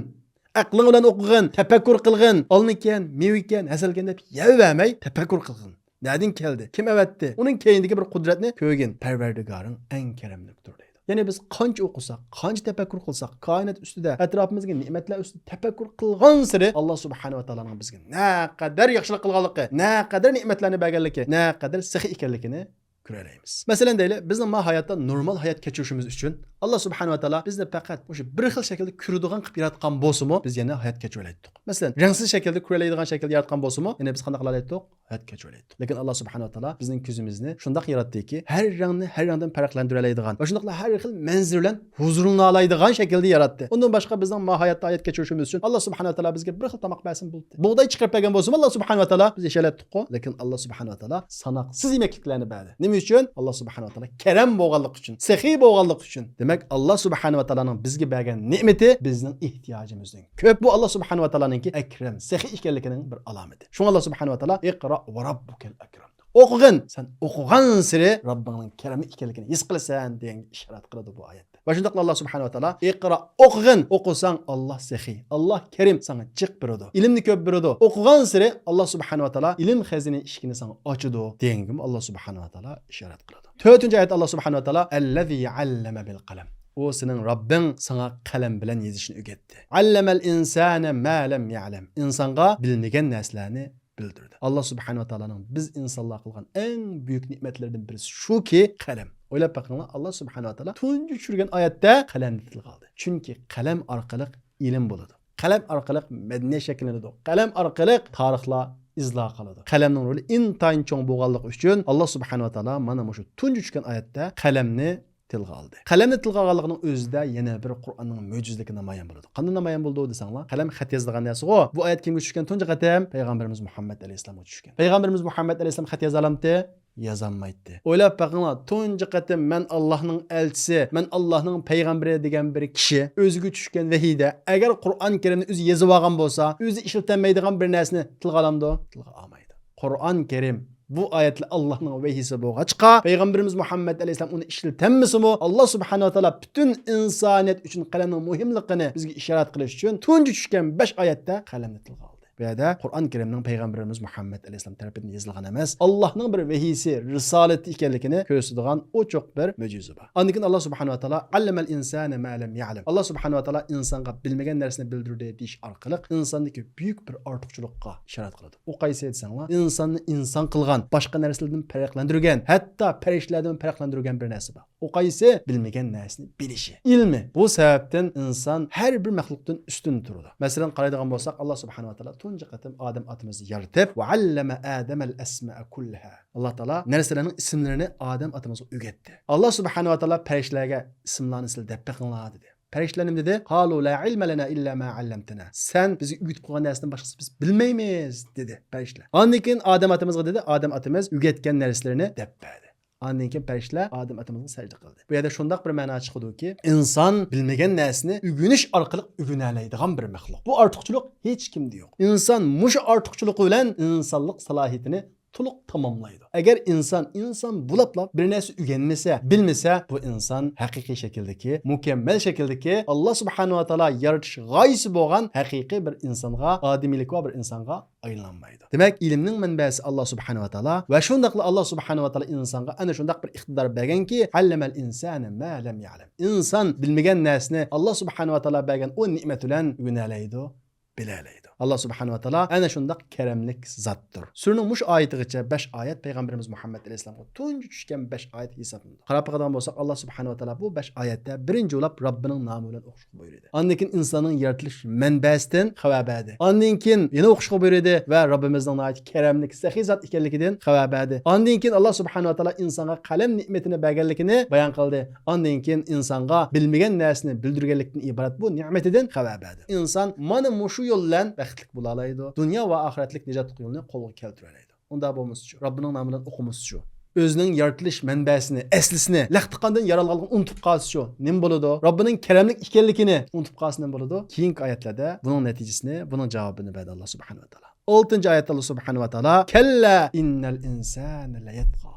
ئەقلىڭ بىلەن ئوقۇغىن، تەپەككۇر قىلغىن، ئالمىكەن، مېۋىكەن، ھەسەلكەن» دەپ يەۋەرمەي، تەپەككۇر قىلغىن. نەدىن كەلدى؟ كىم ئەۋەتتى؟ ئۇنىڭ كەينىدىكى بىر قۇدرەتنى كۆرگىن. پەرۋەردىگارىڭ ئەڭ كەرەملىكتۇر دەيدۇ. يەنى بىز قانچە ئوقۇساق، قانچە تەپەككۇر قىلساق، كائىنات ئۈستىدە، ئەتراپىمىزدىكى نېمەتلەر ئۈستىدە تەپەككۇر قىلغانسېرى، ئاللا سۇبھانەھۇ ۋە تائالانىڭ بىزگە نەقەدەر ياخشىلىق قىلغانلىقى، نەقەدەر نېمەتلەرنى بەرگەنلىكى، نەقەدەر سېخىي ئىكەنلىكىنى كۆرەلەيمىز. مەسىلەن دەيلى، بىزنىڭ ما ھاياتتا نورمال ھايات كەچۈرۈشىمىز ئۈچۈن ئاللا سۇبھانەھۇ ۋە تائالا بىزنى پەقەت مۇشۇ بىر خىل شەكىلدە كۆرىدىغان قىلىپ ياراتقان بولسىمۇ، بىز يەنە ھايات كەچۈرەلەيتتۇق. مەسىلەن، رەڭسىز شەكىلدە كۆرەلەيدىغان شەكىلدە ياراتقان بولسىمۇ، يەنە بىز قانداق قىلالايتتۇق؟ ھايات كەچۈرەلەيتتۇق. لېكىن ئاللا سۇبھانەھۇ ۋە تائالا بىزنىڭ كۆزىمىزنى شۇنداق ياراتتىكى، ھەر رەڭنى ھەر رەڭدىن پەرقلەندۈرەلەيدىغان ۋە شۇنداقلا ھەر خىل مەنزىرە بىلەن ھۇزۇرلىنالايدىغان شەكىلدە ياراتتى. ئۇندىن باشقا بىزنىڭ ماھايەتتە ھايات كەچۈرۈشىمىز ئۈچۈن ئاللا سۇبھانەھۇ ۋە تائالا بىزگە بىر خىل تاماق بەرسىمۇ بولدى. بۇغداي چىقىرىپ بەرگەن بولسىمۇ، ئاللا سۇبھانەھۇ ۋە تائالا بىز يېشەلەتتۇققۇ. لېكىن ئاللا سۇبھانەھۇ ۋە تائالا ساناقسىز يېمەكلىكلەرنى بەردى. نېمە ئۈچۈن؟ ئاللا سۇبھانەھۇ ۋە تائالا كەرەم بولغانلىقى ئۈچۈن، سېخىي بولغانلىقى ئۈچۈن. دېمەك، ئاللا سۇبھانەھۇ ۋە تائالانىڭ بىزگە بەرگەن نېمىتى بىزنىڭ ئېھتىياجىمىزدىن كۆپ. بۇ ئاللا سۇبھانەھۇ ۋە تائالانىڭكى ئەكرەم، سېخىي ئىكەنلىكىنىڭ بىر ئالامىتى. شۇڭا ئاللا سۇبھانەھۇ ۋە تائالا «ئىقرا ۋە راببۇكەل ئەكرەم» دەپ. «ئوقۇغىن، سەن ئوقۇغانسېرى رەببىڭنىڭ كەرەملىك ئىكەنلىكىنى ھېس قىلىسەن» دېگەنگە ئىشارەت قىلىدۇ بۇ ئايەتتە. ۋە شۇنداقلا ئاللا سۇبھانەھۇ ۋە تائالا «ئىقرا»، ئوقۇغىن، ئوقۇساڭ ئاللا سېخىي، ئاللا كەرىم، ساڭا جىق بېرىدۇ، ئىلىمنى كۆپ بېرىدۇ. ئوقۇغانسېرى ئاللا سۇبھانەھۇ ۋە تائالا ئىلىم خەزىنە ئىشىكىنى ساڭا ئاچىدۇ دېگەنگىمۇ ئاللا سۇبھانەھۇ ۋە تائالا ئىشارەت قىلىدۇ. تۆتىنچى ئايەت، ئاللا سۇبھانەھۇ ۋە تائالا «ئەللەزى ئەللەمە بىل قەلەم». ئۇ سېنىڭ رەببىڭ ساڭا قەلەم بىلەن يېزىشنى ئۆگەتتى. «ئەللەمەل ئىنسانە ما لەم يەلەم». ئىنسانغا بىلمىگەن نەرسىلەرنى بىلدۈردى. ئاللا سۇبھانەھۇ ۋە تائالانىڭ بىز ئىنسانلارغا قىلغان ئەڭ بۈيۈك نېمەتلىرىدىن بىرسى شۇكى، قەلەم. ئويلاپ بېقىڭلار، ئاللا سۇبھانەھۇ ۋە تائالا تۇنجى چۈشۈرگەن ئايەتتە قەلەمنى تىلغا ئالدى. چۈنكى قەلەم ئارقىلىق ئىلىم بولىدۇ. قەلەم ئارقىلىق مەدەنىيەت شەكىللىنىدۇ. قەلەم ئارقىلىق تارىخلار ئىزلار قالىدۇ. قەلەمنىڭ رولى ئىنتايىن چوڭ بولغانلىقى ئۈچۈن، ئاللا سۇبھانەھۇ ۋە تائالا مانا مۇشۇ تۇنجى چۈشكەن ئايەتتە قەلەمنى تىلغا ئالدى. قەلەمنى تىلغا ئالغانلىقىنىڭ ئۆزىدە يەنە بىر قۇرئاننىڭ مۆجىزىلىكى نامايان بولىدۇ. قانداق نامايان بولىدۇ دېسەڭلار، قەلەم خەت يازىدىغان نەرسىغۇ. بۇ ئايەت كىمگە چۈشكەن؟ تۇنجى قېتىم پەيغەمبىرىمىز مۇھەممەد ئەلەيھىسسالامغا چۈشكەن. پەيغەمبىرىمىز مۇھەممەد ئەلەيھىسسالام خەت يازالامتى؟ يازالمايتتى. ئويلاپ بېقىڭلار، تۇنجى قېتىم «مەن ئاللاھنىڭ ئەلچىسى، مەن ئاللاھنىڭ پەيغەمبىرى» دېگەن بىر كىشى ئۆزىگە چۈشكەن ۋەھىيدە، ئەگەر قۇرئان كەرىمنى ئۆزى يېزىۋالغان بولسا، ئۆزى ئىشلىتەلمەيدىغان بىر نەرسىنى تىلغا ئالامدۇ؟ تىلغا ئالمايدۇ. قۇرئان كەرىم بۇ ئايەتلەر ئاللاھنىڭ ۋەھىيسى بولغاچقا، پەيغەمبىرىمىز مۇھەممەد ئەلەيھىسسالام ئۇنى ئىشلىتەلمىسىمۇ، ئاللا سۇبھانەھۇ ۋە تائالا پۈتۈن ئىنسانىيەت ئۈچۈن قەلەمنىڭ مۇھىملىقىنى بىزگە ئىشارەت قىلىش ئۈچۈن تۇنجى چۈشكەن بەش ئايەتتە قەلەمنى تىلغا ئالدى. بۇ يەردە قۇرئان كەرىمنىڭ پەيغەمبىرىمىز مۇھەممەد ئەلەيھىسسالام تەرىپىدىن يېزىلغان ئەمەس، ئاللاھنىڭ بىر ۋەھىيسى، رىسالىتى ئىكەنلىكىنى كۆرسىتىدىغان ئوچۇق بىر مۆجىزە بار. ئاندىن كېيىن ئاللا سۇبھانەھۇ ۋە تائالا «ئەللەمەل ئىنسانە ما لەم يەلەم». ئاللا سۇبھانەھۇ ۋە تائالا ئىنسانغا بىلمىگەن نەرسىنى بىلدۈردى دېيىش ئارقىلىق ئىنساندىكى بۈيۈك بىر ئارتۇقچىلىققا ئىشارەت قىلىدۇ. ئۇ قايسى دېسەڭلار، ئىنساننى ئىنسان قىلغان، باشقا نەرسىلەردىن پەرقلەندۈرگەن، ھەتتا پەرىشتىلەردىن پەرقلەندۈرگەن بىر نەرسە بار. ئۇ قايسى؟ بىلمىگەن نەرسىنى بىلىشى، ئىلمى. بۇ سەۋەبتىن ئىنسان ھەر بىر مەخلۇقتىن ئۈستۈن تۇرىدۇ. مەسىلەن، قارايدىغان بولساق، ئاللا سۇبھانەھۇ ۋە تائالا تۇنجى قېتىم ئادەم ئاتىمىزنى يارىتىپ، «ۋە ئەللەمە ئادەمەل ئەسمائە كۇللىھا». ئاللا تائالا نەرسىلەرنىڭ ئىسىملىرىنى ئادەم ئاتىمىزغا ئۆگەتتى. ئاللا سۇبھانەھۇ ۋە تائالا پەرىشتىلەرگە «ئىسىملارنى سىلەر دەپ بېقىڭلار» دېدى. پەرىشتىلەر نېمە دېدى؟ «قالۇ لا ئىلمە لەنا ئىللا ما ئەللەمتەنا». سەن بىزگە ئۆگىتىپ قويغان نەرسىدىن باشقىسىنى بىز بىلمەيمىز، دېدى پەرىشتىلەر. ئاندىن كېيىن ئادەم ئاتىمىزغا دېدى، ئادەم ئاتىمىز ئۆگەتكەن نەرسىلىرىنى دەپ بەردى. ئاندىن كېيىن پەرىشتىلەر ئادەم ئاتىمىزغا سەجدە قىلدى. بۇ يەردە شۇنداق بىر مەنا چىقىدۇكى، ئىنسان بىلمىگەن نەرسىنى ئۆگىنىش ئارقىلىق ئۆگىنەلەيدىغان بىر مەخلۇق. بۇ ئارتۇقچىلىق ھېچكىمدە يوق. ئىنسان مۇشۇ ئارتۇقچىلىقى بىلەن ئىنسانلىق سالاھىيىتىنى تولۇق تاماملايدۇ. ئەگەر ئىنسان ئىنسان بولاپلا بىر نەرسە ئۆگەنمىسە، بىلمىسە، بۇ ئىنسان ھەقىقىي شەكىلدىكى، مۇكەممەل شەكىلدىكى، ئاللا سۇبھانەھۇ ۋە تائالا يارىتىش غايىسى بولغان ھەقىقىي بىر ئىنسانغا، ئادىمىيلىكى بار بىر ئىنسانغا ئايلانمايدۇ. دېمەك، ئىلىمنىڭ مەنبەسى ئاللا سۇبھانەھۇ ۋە تائالا ۋە شۇنداقلا ئاللا سۇبھانەھۇ ۋە تائالا ئىنسانغا ئەنە شۇنداق بىر ئىقتىدار بەرگەنكى، «ئەللەمەل ئىنسانە ما لەم يەلەم». ئىنسان بىلمىگەن نەرسىنى ئاللا سۇبھانەھۇ ۋە تائالا بەرگەن ئۇ نېمەت بىلەن ئۆگىنەلەيدۇ، بىلەلەيدۇ. ئاللا سۇبھانەھۇ ۋە تائالا ئەنە شۇنداق كەرەملىك زاتتۇر. سۈرىنىڭ مۇشۇ ئايىتىغىچە بەش ئايەت پەيغەمبىرىمىز مۇھەممەد ئەلەيھىسسالامغا تۇنجى چۈشكەن بەش ئايەت ھېسابلىنىدۇ. قاراپ باقىدىغان بولساق، ئاللا سۇبھانەھۇ ۋە تائالا بۇ بەش ئايەتتە بىرىنچى بولۇپ رەببىنىڭ نامى بىلەن ئوقۇشقا بۇيرۇدى. ئاندىن كېيىن ئىنساننىڭ يارىتىلىش مەنبەسىدىن خەۋەر بەردى. ئاندىن كېيىن يەنە ئوقۇشقا بۇيرۇدى ۋە رەببىمىزنىڭ ناھايىتى كەرەملىك، سېخىي زات ئىكەنلىكىدىن خەۋەر بەردى. ئاندىن كېيىن ئاللا سۇبھانەھۇ ۋە تائالا ئىنسانغا قەلەم نېمىتىنى بەرگەنلىكىنى بايان قىلدى. ئاندىن كېيىن ئىنسانغا بىلمىگەن نەرسىنى بىلدۈرگەنلىكتىن ئىبارەت بۇ نېمىتىدىن خەۋەر بەردى. ئىنسان مانا مۇشۇ يول بىلەن بەختلىك بولالايدۇ. دۇنيا ۋە ئاخىرەتلىك نىجاتلىق يولنى قولغا كەلتۈرەلەيدۇ. ئۇنداق بولمىسىچۇ؟ رەببىنىڭ نامى بىلەن ئوقۇمىسىچۇ؟ ئۆزىنىڭ يارىتىلىش مەنبەسىنى، ئەسلىسىنى، لەختە قاندىن يارالغانلىقىنى ئۇنتۇپ قالسىچۇ؟ نېمە بولىدۇ؟ رەببىنىڭ كەرەملىك ئىكەنلىكىنى ئۇنتۇپ قالسا نېمە بولىدۇ؟ كېيىنكى ئايەتلەردە بۇنىڭ نەتىجىسىنى، بۇنىڭ جاۋابىنى بەردى ئاللا سۇبھانەھۇ ۋە تائالا. ئالتىنچى ئايەتتە ئاللا سۇبھانەھۇ ۋە تائالا، «كەللا ئىننەل ئىنسانە لەيەتغا».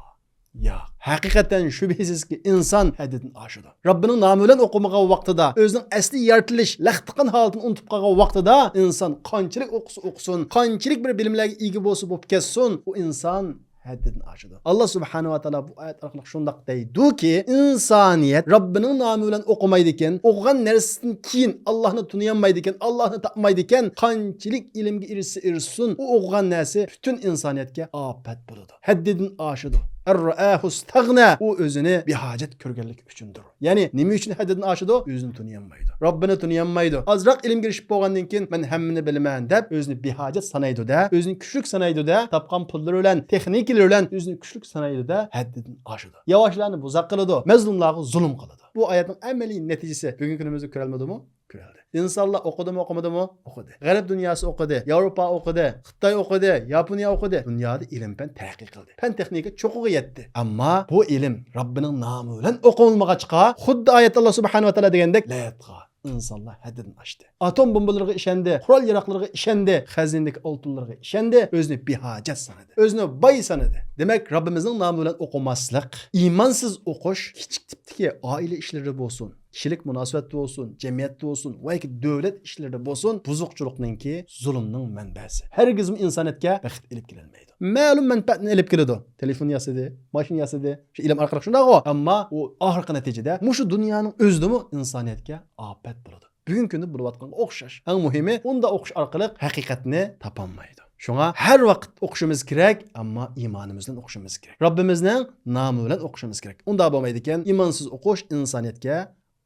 ياق، ھەقىقەتەن شۈبھىسىزكى، ئىنسان ھەددىدىن ئاشىدۇ. رەببىنىڭ نامى بىلەن ئوقۇمىغان ۋاقتىدا، ئۆزىنىڭ ئەسلى يارىتىلىش، لەختە قان ھالىتىنى ئۇنتۇپ قالغان ۋاقتىدا، ئىنسان قانچىلىك ئوقۇسا ئوقۇسۇن، قانچىلىك بىر بىلىملەرگە ئىگە بولسا بولۇپ كەتسۇن، ئۇ ئىنسان ھەددىدىن ئاشىدۇ. ئاللا سۇبھانەھۇ ۋە تائالا بۇ ئايەت ئارقىلىق شۇنداق دەيدۇكى، ئىنسانىيەت رەببىنىڭ نامى بىلەن ئوقۇمايدىكەن، ئوقۇغان نەرسىسىدىن كېيىن ئاللاھنى تونۇيالمايدىكەن، ئاللاھنى تاپمايدىكەن، قانچىلىك ئىلىمگە ئېرىشسە ئېرىشسۇن، ئۇ ئوقۇغان نەرسە پۈتۈن ئىنسانىيەتكە ئاپەت بولىدۇ. ھەددىدىن ئاشىدۇ. ئەن رائەھۇ ئىستەغنا، ئۇ ئۆزىنى بىھاجەت كۆرگەنلىكى ئۈچۈندۇر. يەنى نېمە ئۈچۈن ھەددىدىن ئاشىدۇ؟ ئۆزىنى تونۇيالمايدۇ. رەببىنى تونۇيالمايدۇ. ئازراق ئىلىمگە ئېرىشىپ بولغاندىن كېيىن، مەن ھەممىنى بىلىمەن دەپ، ئۆزىنى بىھاجەت سانايدۇ-دە، ئۆزىنى كۈچلۈك سانايدۇ-دە، تاپقان پۇللىرى بىلەن، تېخنىكىلىرى بىلەن ئۆزىنى كۈچلۈك سانايدۇ-دە، ھەددىدىن ئاشىدۇ. ياۋاشلارنى بۇزاق قىلىدۇ، مەزلۇملارغا زۇلۇم قىلىدۇ. بۇ ئايەتنىڭ ئەمەلىي نەتىجىسى بۈگۈنكى كۈنىمىزدە كۆرەلمىدىمۇ؟ كۆرەلدى. ئىنسانلار ئوقۇدىمۇ، ئوقۇمىدىمۇ؟ ئوقۇدى. غەرب دۇنياسى ئوقۇدى، ياۋروپا ئوقۇدى، خىتاي ئوقۇدى، ياپونىيە ئوقۇدى. دۇنيادا ئىلىم-پەن تەرەققىي قىلدى. پەن-تېخنىكا چوققىغا يەتتى. ئەمما بۇ ئىلىم رەببىنىڭ نامى بىلەن ئوقۇلمىغاچقا، خۇددى ئايەتتە ئاللا سۇبھانەھۇ ۋە تائالا دېگەندەك، لا يەتغا، ئىنسانلار ھەددىدىن ئاشتى. ئاتوم بومبىلىرىغا ئىشەندى، قورال ياراغلىرىغا ئىشەندى، خەزىنىدىكى ئالتۇنلىرىغا ئىشەندى، ئۆزىنى بىھاجەت سانىدى، ئۆزىنى باي سانىدى. دېمەك، رەببىمىزنىڭ نامى بىلەن ئوقۇماسلىق، ئىمانسىز ئوقۇش، كىچىك تىپتىكى ئائىلە ئىشلىرىدا بولسۇن، كىشىلىك مۇناسىۋەتتە بولسۇن، جەمئىيەتتە بولسۇن ۋە ياكى دۆلەت ئىشلىرىدا بولسۇن، بۇزۇقچىلىقنىڭكى، زۇلۇمنىڭ مەنبەسى. ھەرگىزمۇ ئىنسانىيەتكە بەخت ئېلىپ كېلەلمەيدۇ. مەلۇم مەنپەئەتنى ئېلىپ كېلىدۇ. تېلېفون ياسىدى، ماشىنا ياسىدى، شۇ ئىلىم ئارقىلىق شۇنداقغۇ. ئەمما ئۇ ئاخىرقى نەتىجىدە مۇشۇ دۇنيانىڭ ئۆزىدىمۇ ئىنسانىيەتكە ئاپەت بولىدۇ. بۈگۈنكى كۈندە بولۇۋاتقانغا ئوخشاش. ئەڭ مۇھىمى، ئۇندا ئوقۇش ئارقىلىق ھەقىقەتنى تاپالمايدۇ. شۇڭا ھەر ۋاقىت ئوقۇشىمىز كېرەك، ئەمما ئىمانىمىز بىلەن ئوقۇشىمىز كېرەك. رەببىمىزنىڭ نامى بىلەن ئوقۇشىمىز كېرەك. ئۇنداق بولمايدىكەن، ئىمانسىز ئوقۇش ئىنسانىيەتكە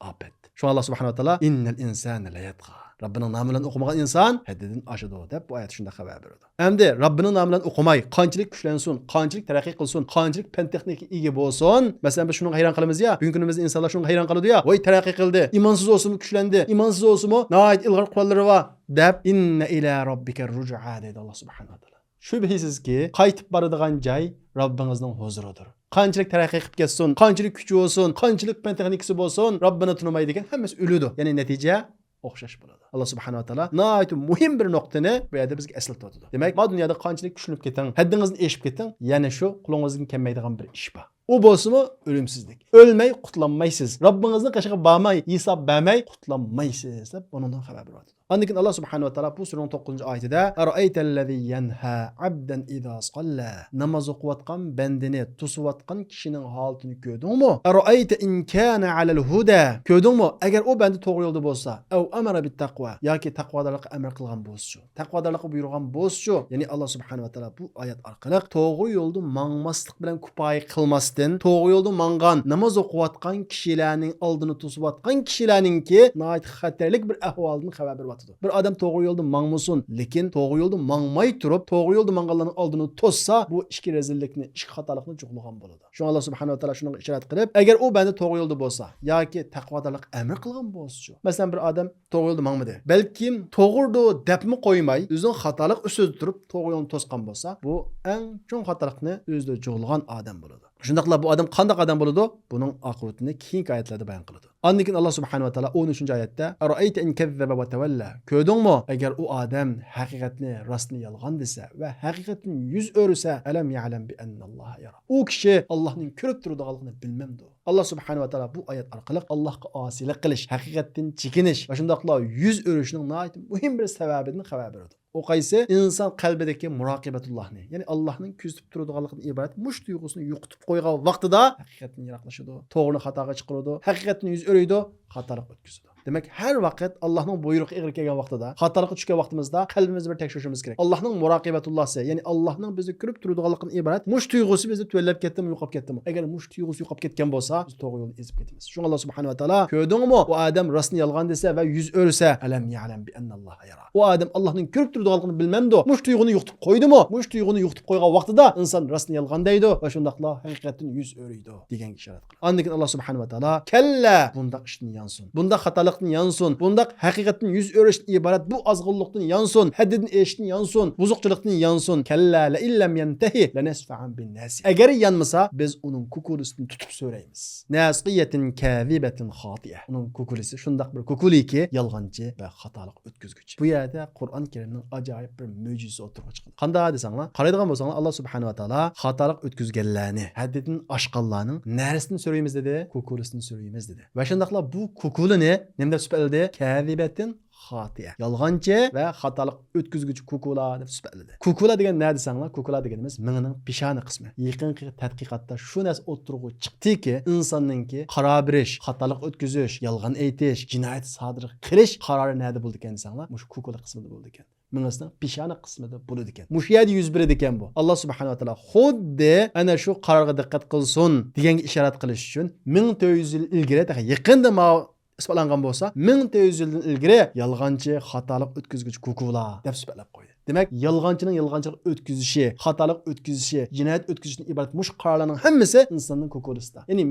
ئاپەت. شۇڭا ئاللا سۇبھانەھۇ ۋە تائالا، «ئىننەل ئىنسانە لەيەتغا.» رەببىنىڭ نامى بىلەن ئوقۇمىغان ئىنسان ھەددىدىن ئاشىدۇ، دەپ بۇ ئايەتتە شۇنداق خەۋەر بېرىدۇ. ئەمدى رەببىنىڭ نامى بىلەن ئوقۇماي، قانچىلىك كۈچلەنسۇن، قانچىلىك تەرەققىي قىلسۇن، قانچىلىك پەن تېخنىكىگە ئىگە بولسۇن. مەسىلەن، بىز شۇنىڭغا ھەيران قالىمىز يا، بۈگۈنكى كۈنىمىزدە ئىنسانلار شۇنىڭغا ھەيران قالىدۇ يا، ۋاي تەرەققىي قىلدى، ئىمانسىز بولسىمۇ كۈچلەندى، ئىمانسىز بولسىمۇ ناھايىتى ئىلغار قوراللىرى بار، دەپ، «ئىننە ئىلە رەببىكە رۇجۇئا» دەيدۇ ئاللا سۇبھانەھۇ ۋە تائالا. شۈبھىسىزكى، قايتىپ بارىدىغان جاي رەببىڭىزنىڭ ھۇزۇرىدۇر. قانچىلىك تەرەققىي قىلىپ كەتسۇن، قانچىلىك كۈچى بولسۇن، قانچىلىك پەن تېخنىكىسى بولسۇن، رەببىنى تونۇمايدىكەن، ھەممىسى ئۆلىدۇ. يەنى نەتىجە ئوخشاش بولىدۇ. ئاللا سۇبھانەھۇ ۋە تائالا ناھايىتى مۇھىم بىر نۇقتىنى بۇ يەردە بىزگە ئەسلىتىۋاتىدۇ. دېمەك، ما دۇنيادا قانچىلىك كۈچلىنىپ كېتىڭ، ھەددىڭىزدىن ئېشىپ كېتىڭ، يەنە شۇ قولىڭىزدىن كەلمەيدىغان بىر ئىش بار. ئۇ بولسىمۇ ئۆلۈمسىزلىك. ئۆلمەي قۇتۇلالمايسىز. رەببىڭىزنىڭ قېشىغا بارماي، ھېساب بەرمەي قۇتۇلالمايسىز، دەپ ئۇنىڭدىن خەۋەر بېرىۋاتىدۇ. ئاندىن كېيىن ئاللا سۇبھانەھۇ ۋە تائالا بۇ سۈرىنىڭ توققۇزىنچى ئايىتىدە، «ئەرائەيتەللەزى يەنھا ئەبدەن ئىزا ساللا.» ناماز ئوقۇۋاتقان بەندىنى توسۇۋاتقان كىشىنىڭ ھالىتىنى كۆردۈڭمۇ؟ «ئەرائەيتە ئىن كانە ئەلەل ھۇدە.» كۆردۈڭمۇ؟ ئەگەر ئۇ بەندە توغرا يولدا بولسا، «ئەۋ ئەمەرە بىتتەقۋا.» ياكى تەقۋادارلىققا ئەمر قىلغان بولسىچۇ؟ تەقۋادارلىققا بۇيرۇغان بولسىچۇ؟ يەنى ئاللا سۇبھانەھۇ ۋە تائالا بۇ ئايەت ئارقىلىق توغرا يولدا ماڭماسلىق بىلەن كۇپايە قىلماستىن، توغرا يولدا ماڭغان، ناماز ئوقۇۋاتقان كىشىلەرنىڭ ئالدىنى توسۇۋاتقان كىشىلەرنىڭكى ناھايىتى خەتەرلىك بىر ئەھۋالدىن خەۋەر بېرىۋاتىدۇ. بىر ئادەم توغرا يولدا ماڭمىسۇن، لېكىن توغرا يولدا ماڭماي تۇرۇپ، توغرا يولدا ماڭغانلارنىڭ ئالدىنى توسسا، بۇ ئىككى رەزىللىكنى، ئىككى خاتالىقنى جۇغلىغان بولىدۇ. شۇڭا ئاللا سۇبھانەھۇ ۋە تائالا شۇنىڭغا ئىشارەت قىلىپ، ئەگەر ئۇ بەندە توغرا يولدا بولسا ياكى تەقۋادارلىق ئەمر قىلغان بولسىچۇ؟ مەسىلەن، بىر ئادەم توغرا يولدا ماڭمىدى. بەلكىم توغرىدۇ دەپمۇ قويماي، ئۆزىنىڭ خاتالىق ئۈستىدە تۇرۇپ توغرا يولنى توسقان بولسا، بۇ ئەڭ چوڭ خاتالىقنى ئۆزىدە جۇغلىغان ئادەم بولىدۇ. شۇنداقلا بۇ ئادەم قانداق ئادەم بولىدۇ؟ بۇنىڭ ئاقىۋىتىنى كېيىنكى ئايەتلەردە بايان قىلىدۇ. ئاندىن كېيىن ئاللا سۇبھانەھۇ ۋە تائالا ئون ئۈچىنچى ئايەتتە، «ئەرائەيتە ئىن كەززەبە ۋە تەۋەللا.» كۆردۈڭمۇ؟ ئەگەر ئۇ ئادەم ھەقىقەتنى راستنى يالغان دېسە ۋە ھەقىقەتتىن يۈز ئۆرۈسە، «ئەلەم يەلەم بىئەننەللاھە يەرا.» ئۇ كىشى ئاللانىڭ كۆرۈپ تۇرىدىغانلىقىنى بىلمەمدۇ؟ ئاللا سۇبھانەھۇ ۋە تائالا بۇ ئايەت ئارقىلىق ئاللاغا ئاسىيلىق قىلىش، ھەقىقەتتىن چېكىنىش ۋە شۇنداقلا يۈز ئۆرۈشنىڭ ناھايىتى مۇھىم بىر سەۋەبىدىن خەۋەر بېرىدۇ. ئۇ قايسى؟ ئىنسان قەلبىدىكى مۇراقىبەتۇللاھنى، يەنى ئاللاھنىڭ كۆزىتىپ تۇرىدىغانلىقىدىن ئىبارەت مۇشۇ تۇيغۇسىنى يوقىتىپ قويغان ۋاقتىدا ھەقىقەتتىن يىراقلىشىدۇ، توغرىنى خاتاغا چىقىرىدۇ، ھەقىقەتتىن يۈز ئۆرۈيدۇ، خاتالىق ئۆتكۈزىدۇ. دېمەك، ھەر ۋاقىت ئاللاھنىڭ بۇيرۇقى ئېغىر كەلگەن ۋاقتىدا، خاتالىققا چۈشكەن ۋاقتىمىزدا قەلبىمىزنى بىر تەكشۈرۈشىمىز كېرەك. ئاللاھنىڭ مۇراقىبەتۇللاھسى، يەنى ئاللاھنىڭ بىزنى كۆرۈپ تۇرىدىغانلىقىدىن ئىبارەت مۇشۇ تۇيغۇسى بىزدە تۆۋەنلەپ كەتتىمۇ، يوقاپ كەتتىمۇ؟ ئەگەر مۇشۇ تۇيغۇسى يوقاپ كەتكەن بولسا، بىز توغرا يولدىن ئېزىپ كېتىمىز. شۇڭا ئاللا سۇبھانەھۇ ۋە تائالا، كۆردۈڭمۇ، ئۇ ئادەم راستنى يالغان دېسە ۋە يۈز ئۆرۈسە، ئەلەم يەلەم بىئەننەللاھە يەرا. ئۇ ئادەم ئاللاھنىڭ كۆرۈپ تۇرىدىغانلىقىنى بىلمەمدۇ؟ مۇشۇ تۇيغۇنى يوقىتىپ قويدىمۇ؟ مۇشۇ تۇيغۇنى يوقىتىپ قويغان ۋاقتىدا ئىنسان راستنى يالغان دەيدۇ ۋە شۇنداقلا ھەقىقەتتىن يۈز ئۆرۈيدۇ دېگەنگە ئىشارەت قىلىدۇ. ئاندىن كېيىن ئاللا سۇبھانەھۇ ۋە تائالا، كەللا، بۇنداق ئىشتىن يانسۇن، بۇنداق خاتالىقتىن يانسۇن، بۇنداق ھەقىقەتتىن يۈز ئۆرۈشتىن ئىبارەت بۇ ئازغۇنلۇقتىن يانسۇن، ھەددىدىن ئېشىشتىن يانسۇن، بۇزۇقچىلىقتىن يانسۇن. كەللا لەئىن لەم يەنتەھى لەنەسفەئەن بىنناسىيە. ئەگەر يانمىسا، بىز ئۇنىڭ كۇكۇلىسىدىن تۇتۇپ سۆرەيمىز. ناسىيەتىن كازىبەتىن خاتىئە. ئۇنىڭ كۇكۇلىسى شۇنداق بىر كۇكۇلىكى، يالغانچى ۋە خاتالىق ئۆتكۈزگۈچى. بۇ يەردە قۇرئان كەرىمنىڭ ئاجايىپ بىر مۆجىزىسى ئوتتۇرىغا چىقىدۇ. قانداق دېسەڭلار، قارايدىغان بولساڭلار، ئاللا سۇبھانەھۇ ۋە تائالا خاتالىق ئۆتكۈزگەنلەرنى، ھەددىدىن ئاشقانلارنىڭ نەرىسىدىن سۆرەيمىز دېدى؟ كۇكۇلىسىدىن سۆرەيمىز دېدى. ۋە شۇنداقلا بۇ كۇكۇلىنى نېمە دەپ سۈپەتلىدى؟ كازىبەتىن خاتىئە. يالغانچى ۋە خاتالىق ئۆتكۈزگۈچى كۇكۇلا دەپ سۈپەتلىدى. كۇكۇلا دېگەن نە دېسەڭلار، كۇكۇلا دېگىنىمىز مېڭىنىڭ پېشانە قىسمى. يېقىنقى تەتقىقاتتا شۇ نەرسە ئوتتۇرىغا چىقتىكى، ئىنساننىڭكى قارار بېرىش، خاتالىق ئۆتكۈزۈش، يالغان ئېيتىش، جىنايەت سادىر قىلىش قارارى نەدە بولىدىكەن دېسەڭلار، مۇشۇ كۇكۇلا قىسمىدا بولىدىكەن. مېڭىسىنىڭ پېشانە قىسمىدا بولىدىكەن. مۇشۇ يەردە يۈز بېرىدىكەن بۇ. ئاللا سۇبھانەھۇ ۋە تائالا خۇددى ئەنە شۇ قارارغا دىققەت قىلسۇن دېگەنگە ئىشارەت قىلىش ئۈچۈن، مىڭ تۆت يۈز يىل ئىلگىرى، تېخى يېقىندا ماۋۇ ئىسپاتلانغان بولسا، مىڭ تۆت يۈز يىلدىن ئىلگىرى يالغانچى، خاتالىق ئۆتكۈزگۈچى كۇكۇلا دەپ سۈپەتلەپ قويدى. دېمەك، يالغانچىنىڭ يالغانچىلىق ئۆتكۈزۈشى، خاتالىق ئۆتكۈزۈشى، جىنايەت ئۆتكۈزۈشتىن ئىبارەت مۇشۇ قارارلارنىڭ ھەممىسى ئىنساننىڭ كوكۇلىسىدا، يەنى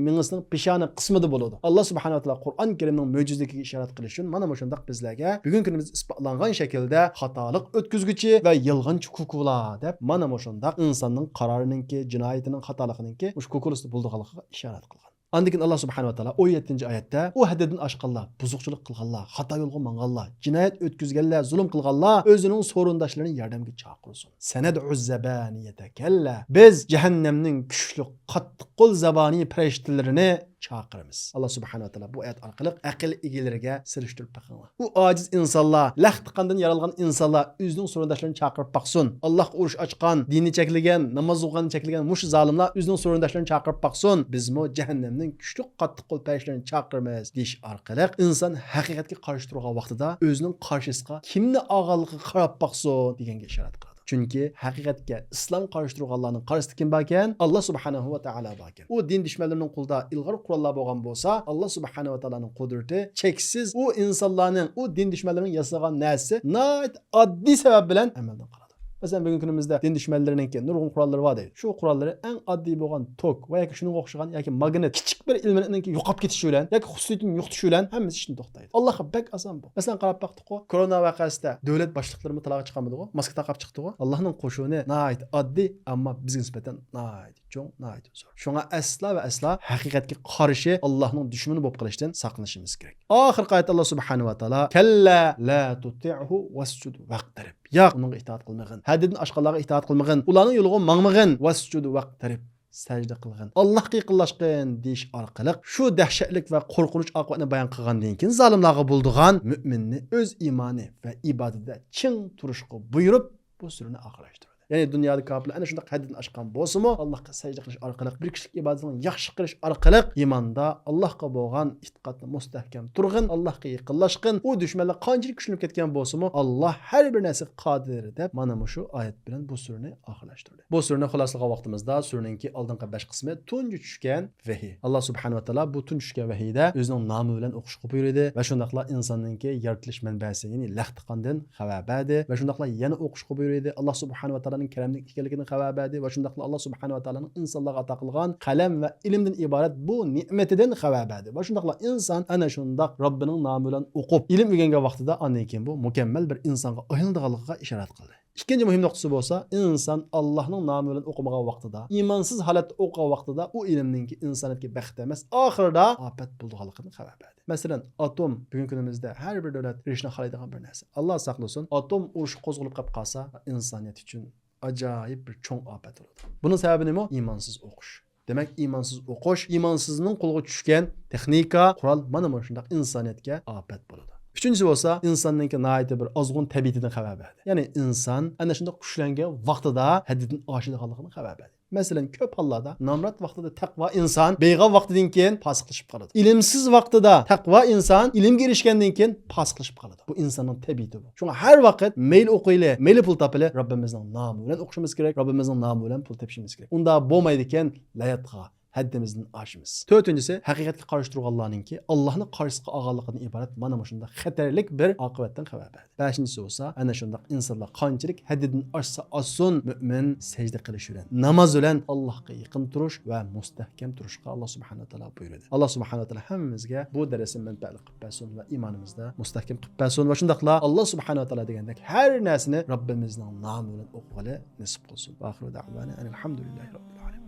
مېڭىسىنىڭ پېشانە قىسمىدا بولىدۇ. ئاللا سۇبھانەھۇ ۋە تائالا قۇرئان كەرىمنىڭ مۆجىزىلىكىگە ئىشارەت قىلىش ئۈچۈن مانا مۇشۇنداق بىزلەرگە بۈگۈنكى كۈنىمىزدە ئىسپاتلانغان شەكىلدە خاتالىق ئۆتكۈزگۈچى ۋە يالغانچى كوكۇلا دەپ مانا مۇشۇنداق ئىنساننىڭ قارارىنىڭكى، جىنايىتىنىڭ، خاتالىقىنىڭكى مۇشۇ كوكۇلىسىدا بولىدىغانلىقىغا ئىشارەت قىلغان. ئاندىن كېيىن ئاللا سۇبھانەھۇ ۋە تائالا ئون يەتتىنچى ئايەتتە، ئۇ ھەددىدىن ئاشقانلار، بۇزۇقچىلىق قىلغانلار، خاتا يولغا ماڭغانلار، جىنايەت ئۆتكۈزگەنلەر، زۇلۇم قىلغانلار ئۆزىنىڭ سورۇنداشلىرىنى ياردەمگە چاقىرسۇن. سەنەدئۇز زەبانىيەتە كەللا. بىز جەھەننەمنىڭ كۈچلۈك، قاتتىق قول زەبانىي پەرىشتىلىرىنى چاقىرىمىز. ئاللا سۇبھانەھۇ ۋە تائالا بۇ ئايەت ئارقىلىق ئەقىل ئىگىلىرىگە سېلىشتۇرۇپ بېقىڭلار. ئۇ ئاجىز ئىنسانلار، لەختە قاندىن يارالغان ئىنسانلار ئۆزىنىڭ سورۇنداشلىرىنى چاقىرىپ باقسۇن. ئاللاھقا ئۇرۇش ئاچقان، دىنى چەكلىگەن، ناماز ئوقۇغاننى چەكلىگەن مۇشۇ زالىملار ئۆزىنىڭ سورۇنداشلىرىنى چاقىرىپ باقسۇن. بىزمۇ جەھەننەمنىڭ كۈچلۈك، قاتتىق قول پەرىشتىلىرىنى چاقىرىمىز دېيىش ئارقىلىق ئىنسان ھەقىقەتكە قارشى تۇرغان ۋاقتىدا ئۆزىنىڭ قارشىسىغا كىمنى ئالغانلىقىغا قاراپ باقسۇن دېگەنگە ئىشارەت قىلىدۇ. چۈنكى ھەقىقەتكە، ئىسلامغا قارشى تۇرغانلارنىڭ قارشىسىدا كىم باركەن؟ ئاللا سۇبھانەھۇ ۋە تائالا باركەن. ئۇ دىن دۈشمەنلىرىنىڭ قولىدا ئىلغار قوراللار بولغان بولسا، ئاللا سۇبھانەھۇ ۋە تائالانىڭ قۇدرىتى چەكسىز. ئۇ ئىنسانلارنىڭ، ئۇ دىن دۈشمەنلىرىنىڭ ياسىغان نەرسىسى ناھايىتى ئاددىي سەۋەب بىلەن ئەمەلدىن قالىدۇ. مەسىلەن، بۈگۈنكى كۈنىمىزدە دىن دۈشمەنلىرىنىڭكى نۇرغۇن قوراللىرى بار دەيدۇ. شۇ قوراللىرى ئەڭ ئاددىي بولغان توك ۋە ياكى شۇنىڭغا ئوخشىغان ياكى ماگنىت، كىچىك بىر ئېلېمېنتنىڭكى يوقاپ كېتىشى بىلەن ياكى خۇسۇسىيىتىنى يوقىتىشى بىلەن ھەممىسى ئىشتىن توختايدۇ. ئاللاھقا بەك ئاسان بۇ. مەسىلەن، قاراپ باقتۇققۇ، كورونا ۋەقەسىدە دۆلەت باشلىقلىرىمۇ تالاغا چىقمىدىغۇ، ماسكا تاقاپ چىقتىغۇ. ئاللاھنىڭ قوشۇنى ناھايىتى ئاددىي، ئەمما بىزگە نىسبەتەن ناھايىتى چوڭ، ناھايىتى زور. شۇڭا ئەسلا ۋە ئەسلا ھەقىقەتكە قارشى، ئاللاھنىڭ دۈشمىنى بولۇپ قېلىشتىن ساقلىنىشىمىز كېرەك. ئاخىرقى ئايەتتە ئاللا سۇبھانەھۇ ۋە تائالا، كەللا لا تۇتىئھۇ ۋەسجۇد ۋەقتەرىب. ياق، ئۇنىڭغا ئىتائەت قىلمىغىن. ھەددىدىن ئاشقانلارغا ئىتائەت قىلمىغىن. ئۇلارنىڭ يولىغا ماڭمىغىن. ۋەسجۇد ۋەقتەرىب. سەجدە قىلغىن. ئاللاھقا يېقىنلاشقىن دېيىش ئارقىلىق شۇ دەھشەتلىك ۋە قورقۇنچ ئاقىۋەتنى بايان قىلغاندىن كېيىن، زالىملارغا بولىدىغان مۆمىننى ئۆز ئىمانى ۋە ئىبادىتىدە چىڭ تۇرۇشقا بۇيرۇپ، بۇ سۈرىنى ئاخىرلاشتۇرىدۇ. يەنى دۇنيادا كاپىرلار ئەنە شۇنداق ھەددىدىن ئاشقان بولسىمۇ، ئاللاھقا سەجدە قىلىش ئارقىلىق، بىر كىشىلىك ئىبادىتىڭنى ياخشى قىلىش ئارقىلىق ئىماندا ئاللاھقا بولغان ئېتىقادنى مۇستەھكەم تۇرغىن، ئاللاھقا يېقىنلاشقىن. ئۇ دۈشمەنلەر قانچىلىك كۈچلىنىپ كەتكەن بولسىمۇ، ئاللاھ ھەر بىر نەرسىگە قادىر دەپ، مانا مۇشۇ ئايەت بىلەن بۇ سۈرىنى ئاخىرلاشتۇردى. بۇ سۈرىنى خۇلاسىلىغان ۋاقتىمىزدا، سۈرىنىڭكى ئالدىنقى بەش قىسمى تۇنجى چۈشكەن ۋەھىي. ئاللا سۇبھانەھۇ ۋە تائالا بۇ تۇنجى چۈشكەن ۋەھىيدە ئۆزىنىڭ نامى بىلەن ئوقۇشقا بۇيرۇدى ۋە شۇنداقلا ئىنساننىڭكى يارىتىلىش مەنبەسى، يەنى لەختە قاندىن خەۋەر بەردى ۋە شۇنداقلا يەنە ئوقۇشقا بۇيرۇدى. ئاللا سۇبھانەھۇ ۋە تائالانىڭ كەرەملىك ئىكەنلىكىدىن خەۋەر بەردى ۋە شۇنداقلا ئاللا سۇبھانەھۇ ۋە تائالانىڭ ئىنسانلارغا ئاتا قىلغان قەلەم ۋە ئىلىمدىن ئىبارەت بۇ نېمىتىدىن خەۋەر بەردى ۋە شۇنداقلا ئىنسان ئەنە شۇنداق رەببىنىڭ نامى بىلەن ئوقۇپ، ئىلىم ئۆگەنگەن ۋاقتىدا ئاندىن كېيىن بۇ مۇكەممەل بىر ئىنسانغا ئايلىنىدىغانلىقىغا ئىشارەت قىلدى. ئىككىنچى مۇھىم نۇقتىسى بولسا، ئىنسان ئاللاھنىڭ نامى بىلەن ئوقۇمىغان ۋاقتىدا، ئىمانسىز ھالەتتە ئوقۇغان ۋاقتىدا ئۇ ئىلىمنىڭكى ئىنسانىيەتكە بەخت ئەمەس، ئاخىرىدا ئاپەت بولىدىغانلىقىدىن خەۋەر بەردى. مەسىلەن، ئاتوم بۈگۈنكى كۈنىمىزدە ھەر بىر دۆلەت ئېرىشىشنى خالايدىغان بىر نەرسە. ئاللا ساقلىسۇن، ئاتوم ئۇرۇشى قوزغىلىپ قېلىپ قالسا، ئىنسانىيەت ئۈچۈن ئاجايىپ بىر چوڭ ئاپەت بولىدۇ. بۇنىڭ سەۋەبى نېمە؟ ئىمانسىز ئوقۇش. دېمەك، ئىمانسىز ئوقۇش، ئىمانسىزنىڭ قولىغا چۈشكەن تېخنىكا، قورال مانا مۇشۇنداق ئىنسانىيەتكە ئاپەت بولىدۇ. ئۈچىنچىسى بولسا، ئىنساننىڭكى ناھايىتى بىر ئازغۇن تەبىئىتىدىن خەۋەر بەردى. يەنى ئىنسان ئەنە شۇنداق كۈچلەنگەن ۋاقتىدا ھەددىدىن ئاشىدىغانلىقىدىن خەۋەر بەردى. مەسىلەن، كۆپ ھاللاردا نامرات ۋاقتىدا تەقۋا ئىنسان بېيىغان ۋاقتىدىن كېيىن پاسىقلىشىپ قالىدۇ. ئىلىمسىز ۋاقتىدا تەقۋا ئىنسان ئىلىمگە ئېرىشكەندىن كېيىن پاسىقلىشىپ قالىدۇ. بۇ ئىنساننىڭ تەبىئىتى بۇ. شۇڭا ھەر ۋاقىت مەيلى ئوقۇيلى، مەيلى پۇل تاپىلى، رەببىمىزنىڭ نامى بىلەن ئوقۇشىمىز كېرەك، رەببىمىزنىڭ نامى بىلەن پۇل تېپىشىمىز كېرەك. ئۇنداق بولمايدىكەن، لاياتقا، ھەددىمىزدىن ئاشىمىز. تۆتىنچىسى، ھەقىقەتكە قارشى تۇرغانلارنىڭكى ئاللاھنى قارشىسىغا ئالغانلىقىدىن ئىبارەت مانا مۇشۇنداق خەتەرلىك بىر ئاقىۋەتتىن خەۋەر بەردى. بەشىنچىسى بولسا، ئەنە شۇنداق ئىنسانلار قانچىلىك ھەددىدىن ئاشسا ئاشسۇن، مۆمىن سەجدە قىلىش بىلەن، ناماز بىلەن ئاللاھقا يېقىن تۇرۇش ۋە مۇستەھكەم تۇرۇشقا ئاللا سۇبھانەھۇ ۋە تائالا بۇيرۇدى. ئاللا سۇبھانەھۇ ۋە تائالا ھەممىمىزگە بۇ دەرستىن مەنپەئەتلىك قىلىپ بەرسۇن ۋە ئىمانىمىزدا مۇستەھكەم قىلىپ بەرسۇن ۋە شۇنداقلا ئاللا سۇبھانەھۇ ۋە تائالا دېگەندەك ھەر نەرسىنى رەببىمىزنىڭ نامى بىلەن ئوقۇغىلى نېسىپ قىلسۇن. ۋە ئاخىرۇ دەئۋانا ئەنىل ھەمدۇلىللاھى رەببىل ئالەمىن.